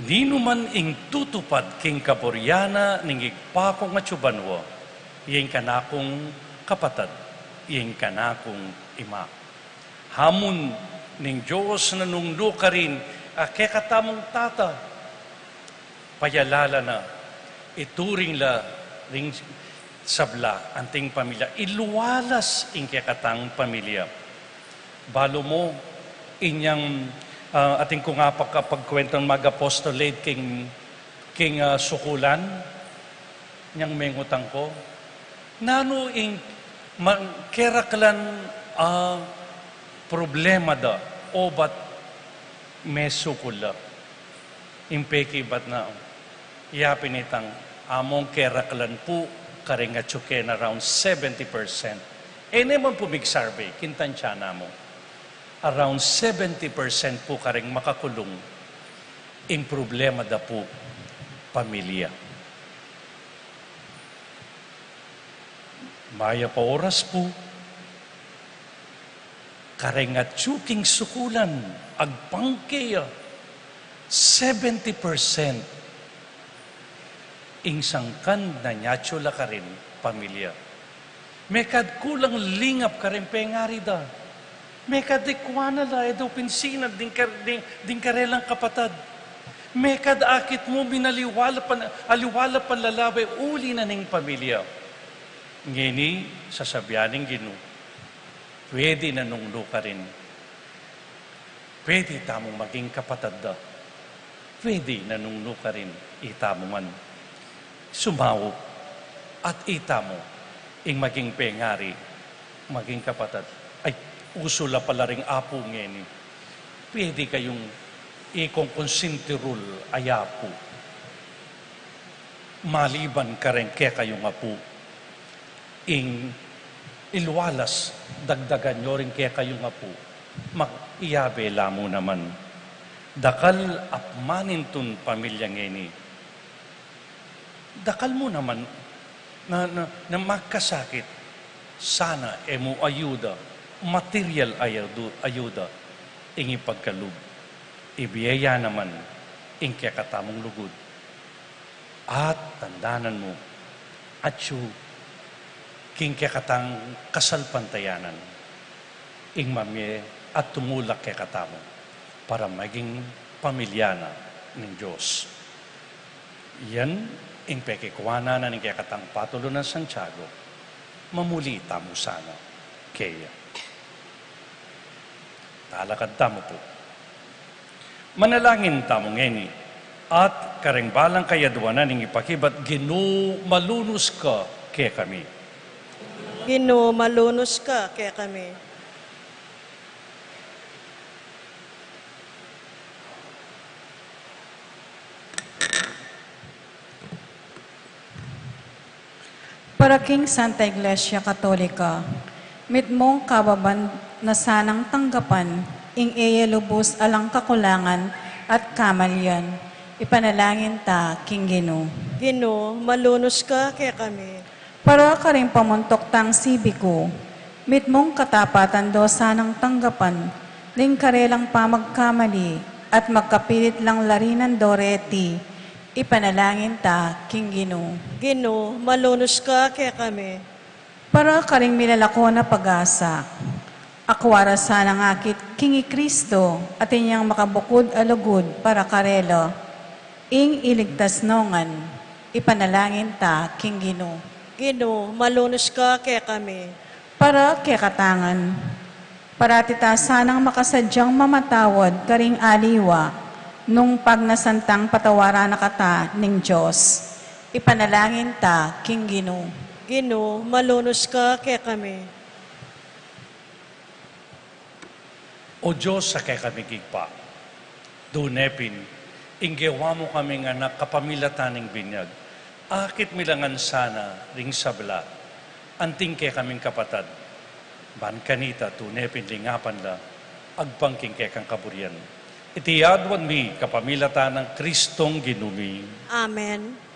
ninu man ing tutupad king kaburian na ning Ibpa kung atsu banua, ing kanakung kapatad, ing kanakung ima. Hamun ning Dios na nung nukarin a kekatamung tata, payalala na, ituring la ring sabla anting pamilya, ilualas ing kekatang pamilya. Balu mu, inyang, ah, atin kung apagkwentung mag-apostolate king, king, ah, sukulan, nyang mengutang ku, nanu ing ma-, keraklan, ah, problema da, obat mesukul la. Ing pekibat na, iya pin itang, among keraklan pu, kareng atsu keng around seventy percent. E ne man pu mig-survey, king tantsa namu. Around seventy percent pu kareng makakulung, ing problema da pu, pamilya. Mayap a oras pu, kareng atsu king sukulan, agpang keya, seventy percent ing sangkan na nya atsu la karin pamilya. Mekad kulang lingap karin pengari da. Mekad ikua na la, e da pinsinag ding kar-, ding, ding karelang kapatad. Mekad akit mu, minaliwa la pan, aliwa la panlalawe uli na ning pamilya. Ngeni, sasabian ning Ginu, pwede na nung nukarin. Pwede tamung maging kapatad da. Pwede na nung nukarin itamu man. Sumaup at itamu ing maging pengari, maging kapatad. Ay, usu la pala ring apu ngeni. Pwede kayung ikong konsintirul a apu. Maliban kareng kekayung apu. Ing ilualas, dagdagan yu ring kekayung apu, mag-iyabe la mu naman. Dakal a manintun pamilya ngeni. Dakal mu naman na, na, na magkasakit. Sana e mu ayuda, material ayudu-, ayuda, ing ipagkalub. Ibie ya naman ing kekatamung lugud. At tandanan mu, atyu king kekatang kasalpantayanan, ing mamie at tumulak kekatamu para maging pamilya na ning Dios. Yan ing pekikuanan na ning kekatang patulu nang Santiago. Mamuli tamu sana keya. Talakad tamu pu. Manalangin tamu ngeni, at kareng balang kayadwanan ning ipakibat, Ginu, malunus ka kekami. Ginu, malunus ka kekami. Para king Santa Iglesia Katolika, mitmung kababan na sanang tanggapan ing e ya lubus alang kakulangan at kamalian, ipanalangin ta king Ginu. Ginu, malunus ka kekami. Para karing pamuntuk tang sibiku, mitmung katapatan do sanang tanggapan ding karelang pamagkamali at magkapilit lang larinan do reti, ipanalangin ta king Ginu. Ginu, malunus ka kekami. Para karing milalako na pag-asa, akua ra sanang akit king i Kristo, atin yang makabukud a lugud para karela, ing iligtas no ngan, ipanalangin ta king Ginu. Ginu, malunus ka kekami. Para kekata ngan, parati ta sanang makasadyang mamatawad karing aliwa, nung pagnasan tang patawaran na kata ning Dios. Ipanalangin ta king Ginu. Ginu, malunus ka kekami. O Dios a kekaming Ibpa, tune pin, ing gewa mu kaming anak kapamilatan ning binyag, akit mi la ngan sana ring sabla, anting kekaming kapatad, ban kanita tune pin lingapan la, agpang king kekang kaburian. Iti adwan mi kapamilatan nang Kristong Ginu mi. Amen.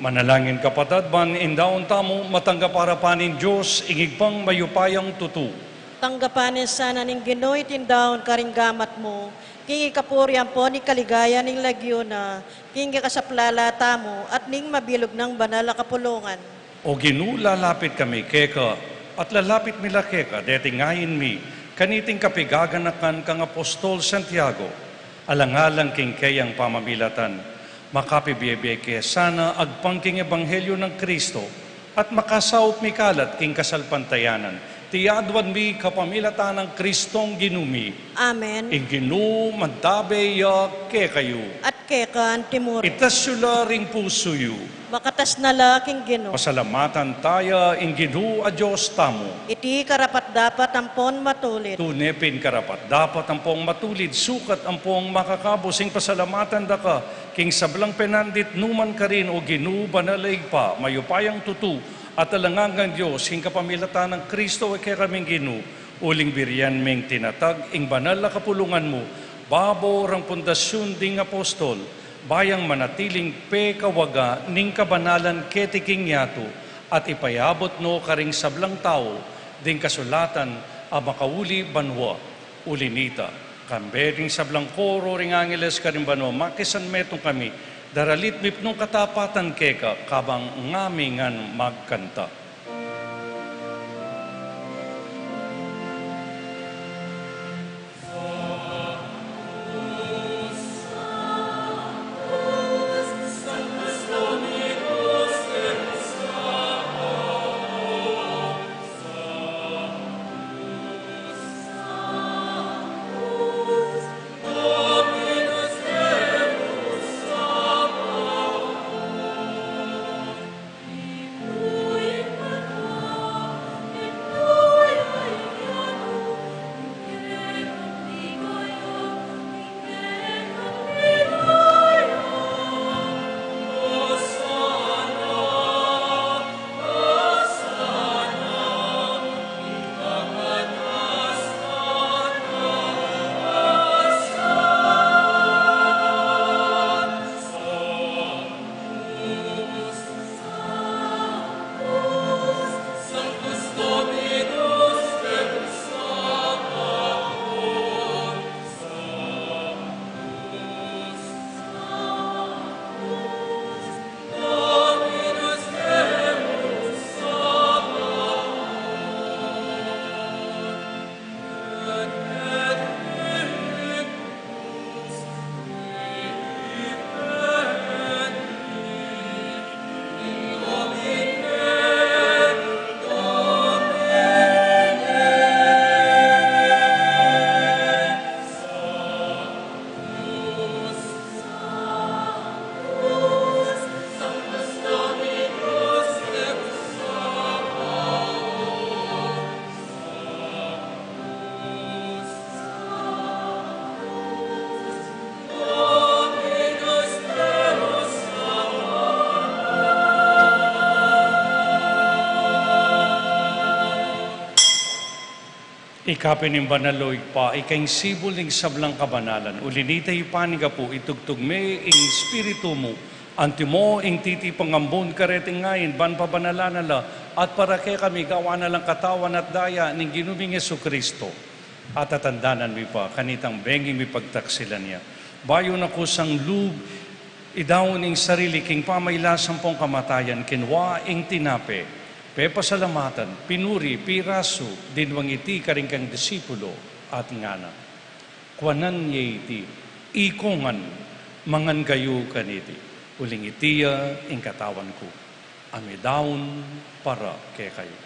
Manalangin, kapatad, ban ing daun tamu matanggap arapan ning Dios, ing Ibpang mayupayang tutu. Tanggapan na sana ning Ginu iting daun karing gamat mu, king ikapuri ampon ikaligaya ning lagyu na, king ikasaplala tamu at ning mabilug nang banal a kapulungan. O Ginu, lalapit kami keka, at lalapit mi la keka, deti ngain mi, kaniting kapigaganakan kang Apostol Santiago, alang-alang king keyang pamamilatan, makapibie-bie ke sana agpang king ebanghelyo nang Kristo, at makasaup mikalat king kasalpantayanan. Iti aduan mi kapamilatan nang Kristong Ginu mi. Amen. Ing Ginu mantabe ya kekayu. At keka antimurin. Itas yu la ring pusu yu. Makatas na la king Ginu. Pasalamatan taya ing Ginu a Dios tamu. Iti karapat-dapat ampon matulid. Tune pin karapat-dapat ampong matulid, sukat ampong makakabus ing pasalamatan daka, king sablang penandit numan karin, o Ginu, banal a Ibpa, mayupayang tutu, at alang anggang Dios, king kapamilatan nang Kristo a kekaming Ginu, uling birian ming tinatag ing banal a kapulungan mu, babo rang pundasyun ding apostol, ba yang manatiling pekawaga ning kabanalan keti king yatu, at ipayabut no karing sablang tau ding kasulatan a makauli banua. Uli nita, kambe ding sablang koro ring angeles karing banua, makisanmetung kami, daralit mipnung katapatan keka, kabang ngami ngan magkanta. Ika pin ing banal, o Ibpa, ika ing sibul ning sablang kabanalan. Uli nita, Ibpa ning Apu, itugtug me ing Espiritu mu, antimo ing titipang ambun kareting ain, ban pabanalan na la, at para kekami gawan na lang katawan at daya ning Ginu ming Jesucristo. At tatandanan mi pa kanitang bengi mi pagtaksilan ya, bayu na kusang lub idaun ing sarili king pamailas ampong kamatayan, kinua ing tinape, pepasalamatan, pinuri, pirasu, dinwang iti karing kayang disipulo, at ngana: Kuanan ye iti, ikongan, mangan kayu kaniti, uling iti ya ing katawan ku, a midaun para kekayu.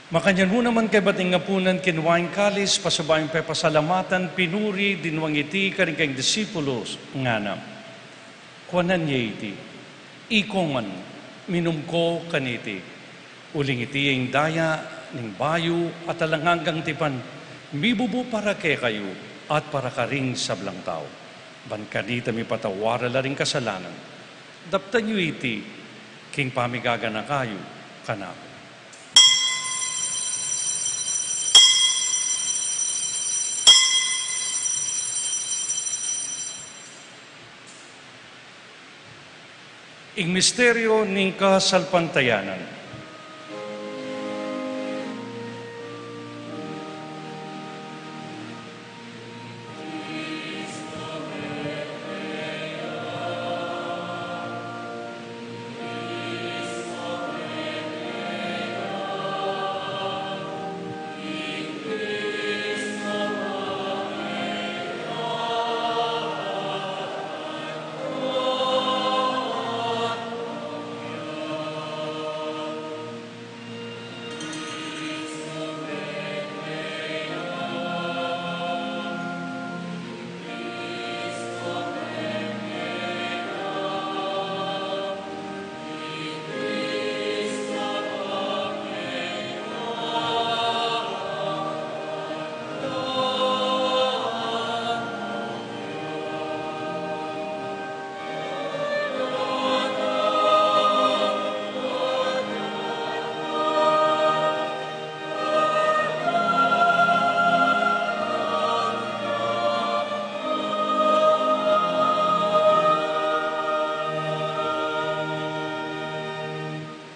Makanyan mu naman kaybat ning apunan, kinua ing kalis, pasibayu pepasalamatan, pinuri, dinwang iti karing kayang disipulo, ngana: Kuanan ye iti, ikongan, minum ko kaniti, uling iti ing daya ning bayu at alang anggang tipan, mibubu para kekayu at para karing sablang tau, ban kanita mipatawad la ring kasalanan. Daptan yu iti king pamigaganaka yu kanaku. Ing misteryo ning kasalpantayanan.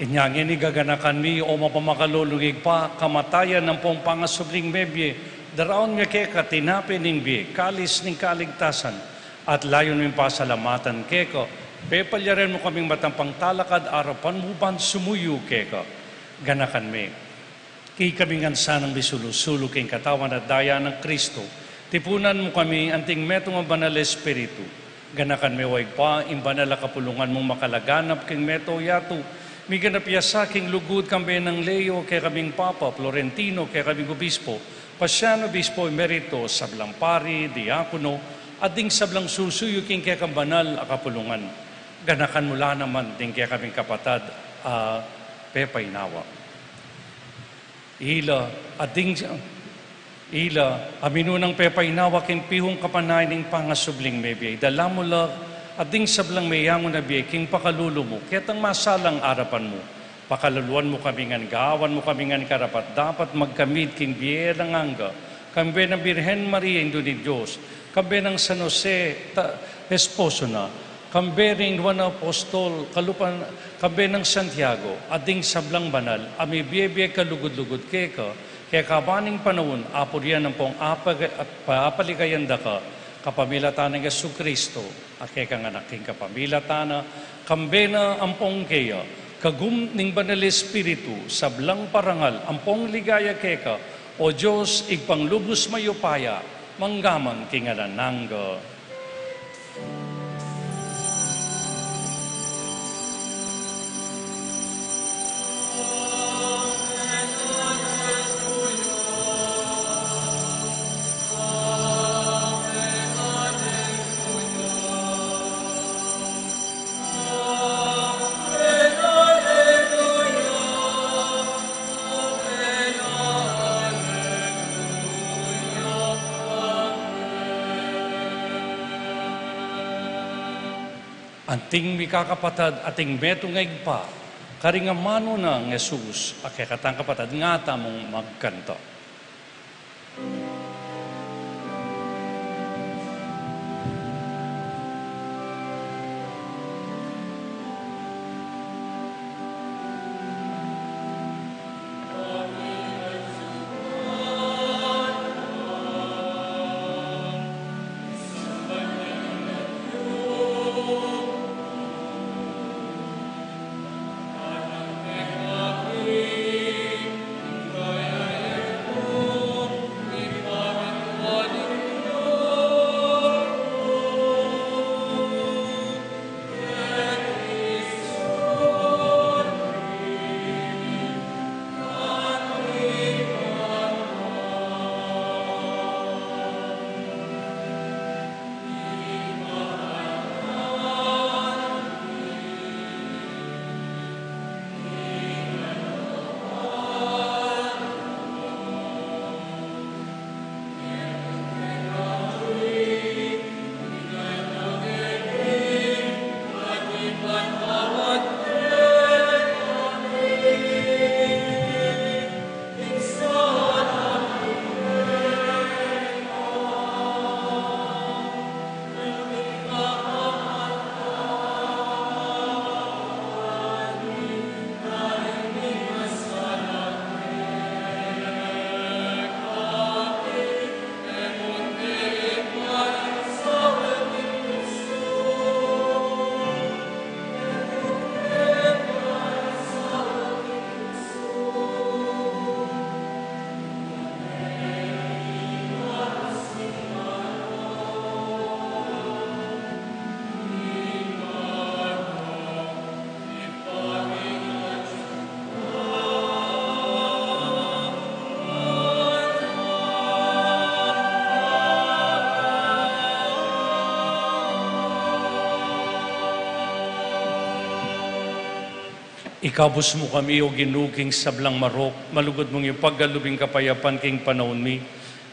Inya ngeni gaganakan mi, o mapamakalulung Ibpa, kamatayan ampong pangasubling mebie, daraun mi keka tinape ning bie, kalis ning kaligtasan, at layun ming pasalamatan keka, pepalyari mu kaming matampang talakad arapan mu ban sumuyu keka. Ganakan mi, ikami ngan sanang misulu-sulu king katawan at daya nang Kristo, tipunan mu kami anting metung a Banal Espiritu. Ganakan me, o Ibpa, ing banal a kapulungan mung makalaganap king meto yatu, miganap ya sa king lugud kambe nang Leo, kekaming Papa, Florentino, kekaming Obispo, Pasian, Obispo Emerito, sablang pari, diakono, at ding sablang susuyu king kekang banal a kapulungan. Ganakan mu la naman ding kekaming kapatad a pepainawa. Ila, a ding, ila, a minunang pepainawa king pihung kapanayan ning pangasubling mebie, idala mu la, a ding sablang meyangu na bie king pakalulu mu, ketang masalang arapan mu, pakalaluan mu kami ngan, gawan mu kami ngan karapat-dapat magkamit king bie alang angga, kambe nang Birhen Maria, Indu ning Dios, kambe nang San Jose, ta-, esposo na, kambe ring Juan Apostol, kalupa, kambe nang Santiago, at ding sablang banal, a mibie-bie kalugud-lugud keka, kekaban ning panaun, apurian ampong apa-, apa-, apaligayan da ka, kapamilatan nang Jesucristo, a kekang Anak, king kapamilatan na, kambe na ampong keya, kagum ning Banal Espiritu, sablang parangal, ampong ligaya keka, O Dios, Ibpang lubus mayupaya, mangga man king alang angga. Anting mikakapatad, ating metung a Ibpa, karing amanu nang Jesus, a kekatang kapatad, nga tamung magkanta. Ikabus mu kami, O Ginu, king sablang marok, malugud mung ipagkalub ing kapayapan king panaun mi,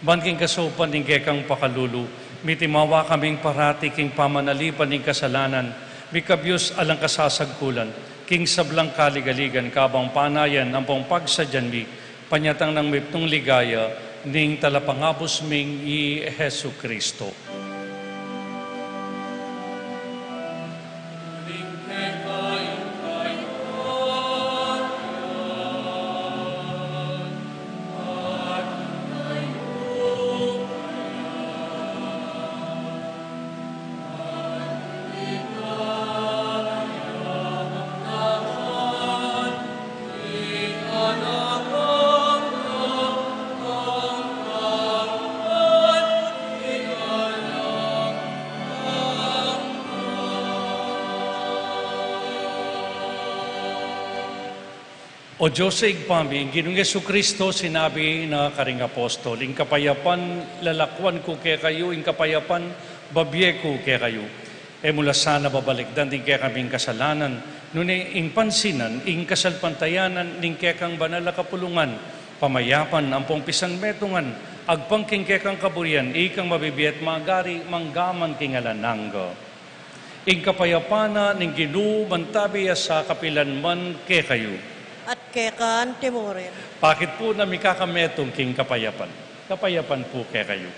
ban king kasaupan ning kekang pakalulu, mitimawa kaming parati king pamanalipan ning kasalanan, mikabyus alang kasasagkulan, king sablang kaligaligan kabang panayan ampong pagsadyan mi, panyatang nang mipnung ligaya ning Talapangabus ming i Jesucristo. O Dios a Ibpa mi, ing Ginung Jesucristo sinabi na karing apostol, ing kapayapan lalakwan ku kekayu, ing kapayapan babie ku kekayu. E mu la sana babalikdan ding kekaming kasalanan, nune ing pansinan ing kasalpantayanan ning kekang banal a kapulungan, pamayapan ampong pisangmetungan, agpang king kekang kaburian, ikang mabibie at magari manggaman king alang angga. Ing kapayapan na ning Ginu mantabi ya sa kapilanman kekayu. At keka antimurin. Pakit pu na mikakametung king kapayapan. Kapayapan pu kekayu.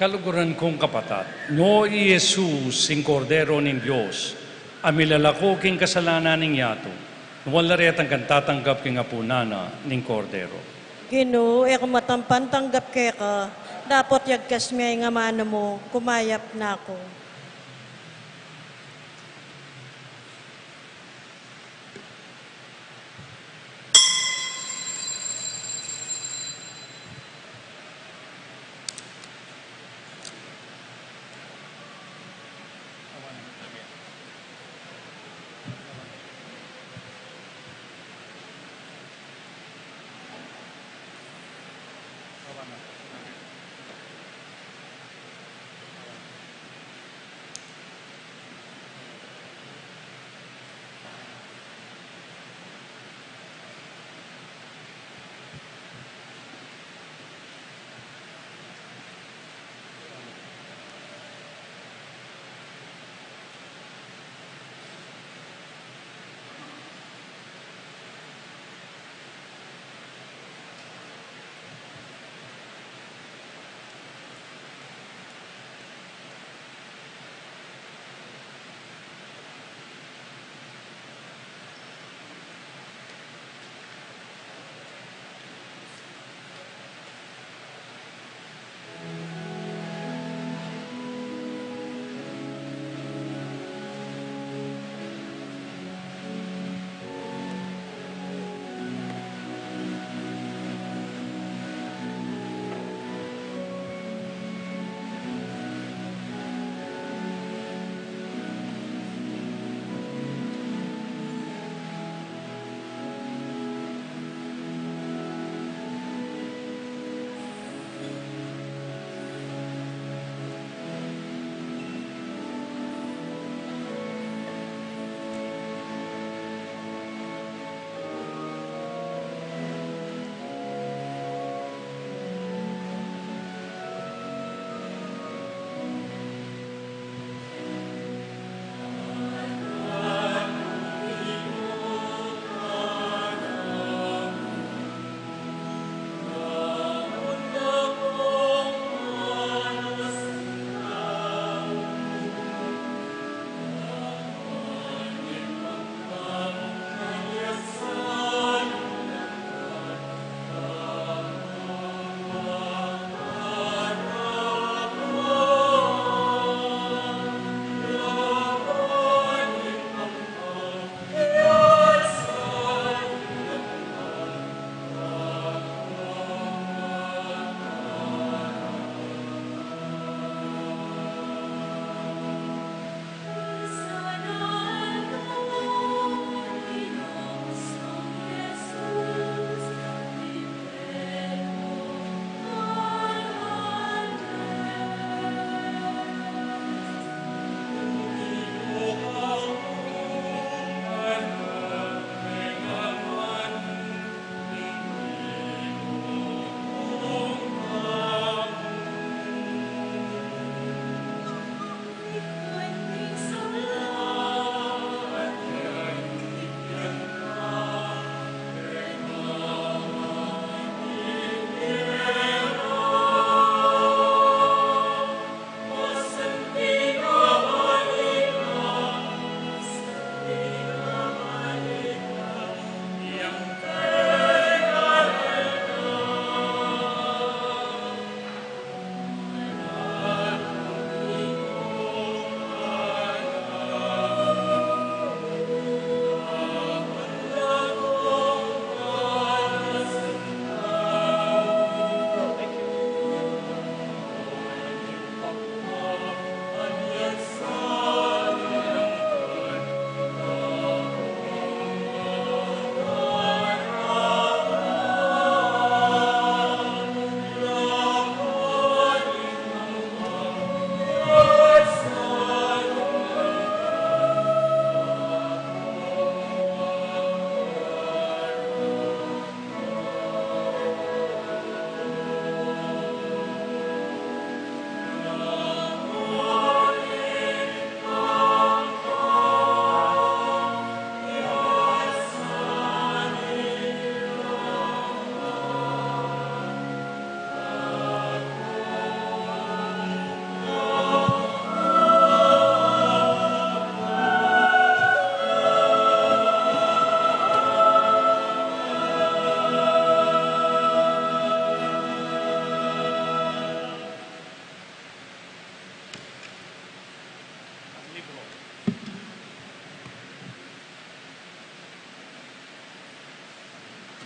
Kaluguran kung kapatad, no i Jesus, ing Kordero ning Dios, a milalako king kasalanan ning yatu, nuan la retang kang tatanggap king apunan na ning Kordero. Ginu, e ku matampan tanggap keka, dapot yagkas me ing amanu mu, kumayap na ku.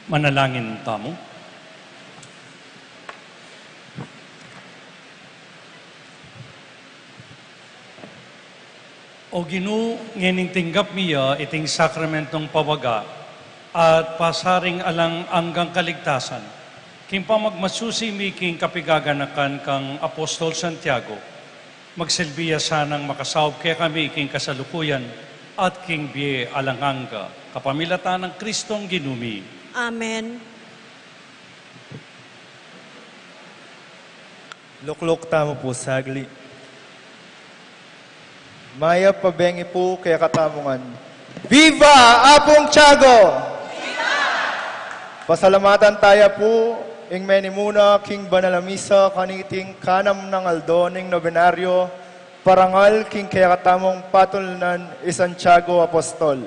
Manalangin tamu. O Ginu, ngening tinggap mi ya iting sakramentong pawaga at pasaring alang anggang kaligtasan, king pamagmasusi mi king kapigaganakan kang Apostol Santiago, magsilbi ya sanang makasaup kekami king kasalukuyan at king bie alang angga, kapamilatan nang Kristong Ginu mi. Amen. Lukluk tamu pu sagli. Mayap a bengi pu kekatamu ngan. Viva Apung Tiago! Pasalamatan taya pu ing menimuna king banal a misa kaniting kanam nang aldo ning nobenaryo, parangal king kekatamung patulunan i Santiago Apostol.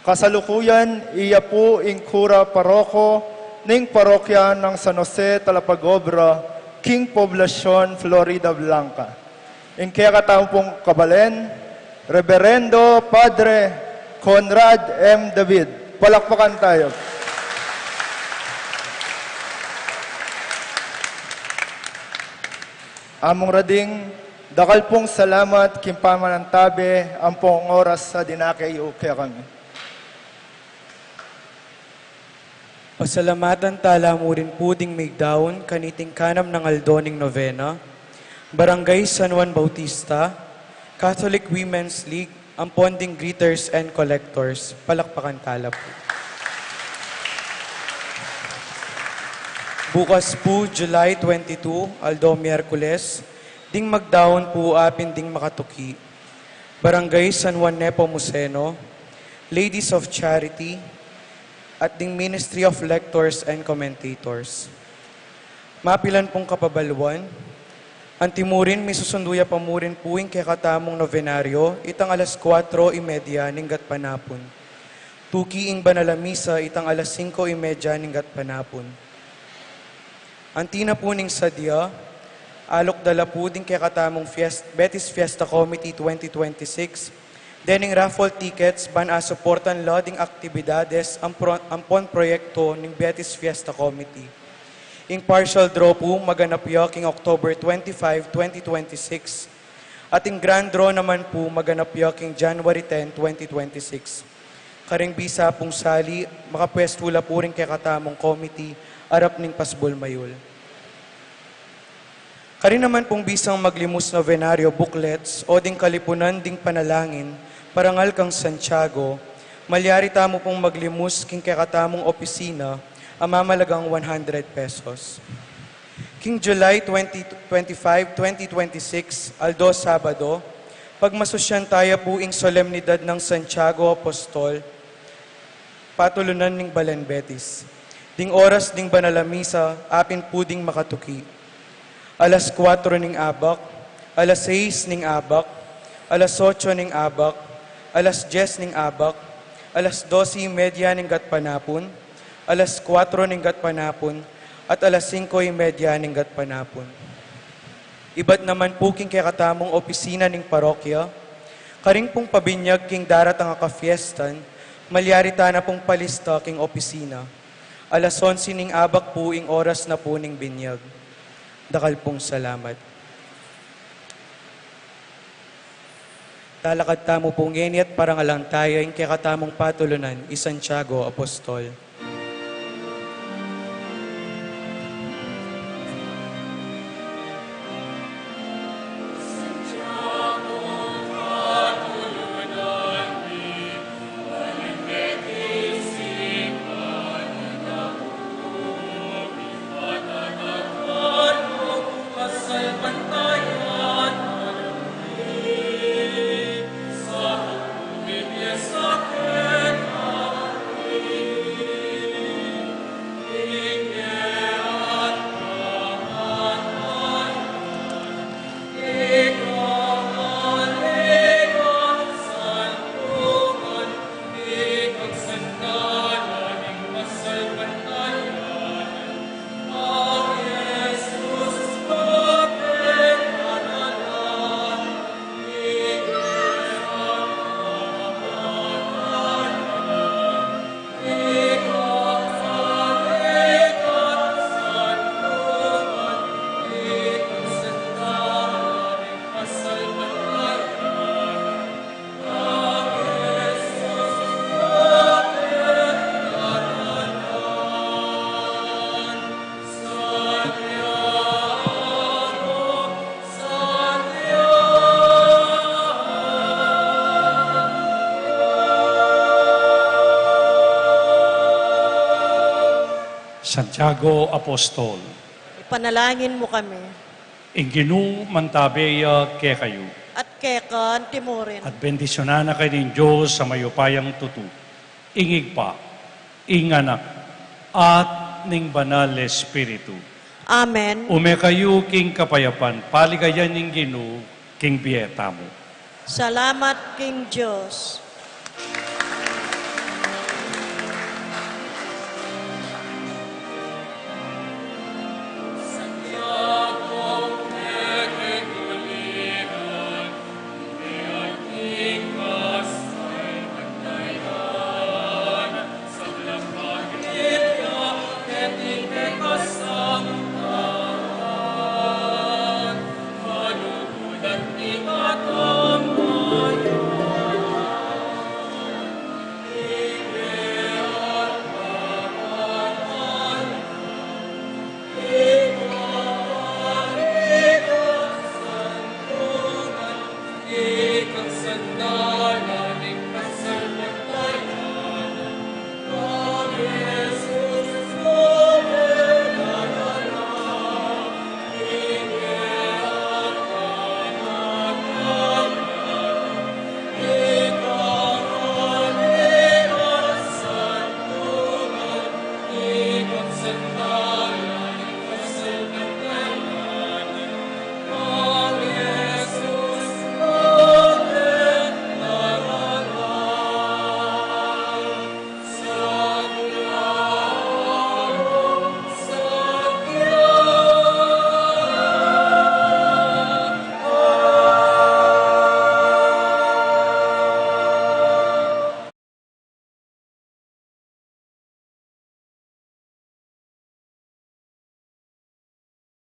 Kasalukuyan, iya pu ing kura paroko ning parokya nang San Jose Talapag-obra king Poblacion Floridablanca. Ing kekatamu pung kabalen, Reberendo Padre Conrad M. David. Palakpakan taya. Among Rading, dakal pung salamat king pamanantabe ampong oras a dinake yu kekami. Pasalamatan tala mu rin pu ding migdaun kaniting kanam nang aldo ning novena, Barangay San Juan Bautista, Catholic Women's League, ampon ding greeters and collectors. Palakpakan tala pu. Bukas pu, July twenty-two, aldo Miyerkules, ding magdaun pu apin ding makatuki, Barangay San Juan Nepomuceno, Ladies of Charity, at ding Ministry of Lectors and Commentators. Mapilan pung kapabaluan, antimurin misusundu ya pa mu rin pu ing kekatamung novenaryo itang alas kuatro y media ning gatpanapun. Tuki ing banal a misa itang alas singko y media ning gatpanapun. Anti na pu ning sadya, alok da la pu ding kekatamung fies-, Betis Fiesta Committee twenty twenty-six dening raffle tickets ban asuportan la ding aktibidades ampro-, ampon proyekto ning Betis Fiesta Committee. Ing partial draw pu maganap ya king October twenty-five, twenty twenty-six, at ing grand draw naman pu maganap ya king January ten, twenty twenty-six. Karing bisa pung sali, makapwestu la pu ring kekatamung committee arap ning pasbul mayul. Karin naman pung bisang maglimus novenaryo booklets o ding kalipunan ding panalangin parangal kang Santiago, malyari tamu pung maglimus king kekatamung opisina a mamalagang one hundred pesos. King July twenty twenty-five, twenty twenty-six, aldo Sabado, pagmasusyan taya pu ing solemnidad nang Santiago Apostol, patulunan ning Balen Betis. Ding oras ding banal a misa, apin pu ding makatuki. Alas kuatro ning abak, alas sais ning abak, alas otso ning abak, alas dyes ning abak, alas dose y media ning gatpanapun, alas kuatro ning gatpanapun, at alas singko y media ning gatpanapun. Ibat naman pu king kekatamung opisina ning parokya, karin pung pabinyag king daratang a kafiestan, malyari ta na pung palista king opisina. Alas onse ning abak pu ing oras na pu ning binyag. Dakal pung salamat. Talakad tamu pu ngeni at parangalan taya ing kekatamung patulunan, i Santiago Apostol. Santiago Apostol. Ipanalangin mu kami. Ing Ginu mantabe ya kekayu. At keka antimurin. At bendisyunan na kayu ning Dios a mayupayang tutu, ing Ibpa, ing Anak, at ning Banal Espiritu. Amen. Ume kayu king kapayapan, paligayan ning Ginu king bie tamu. Salamat king Dios.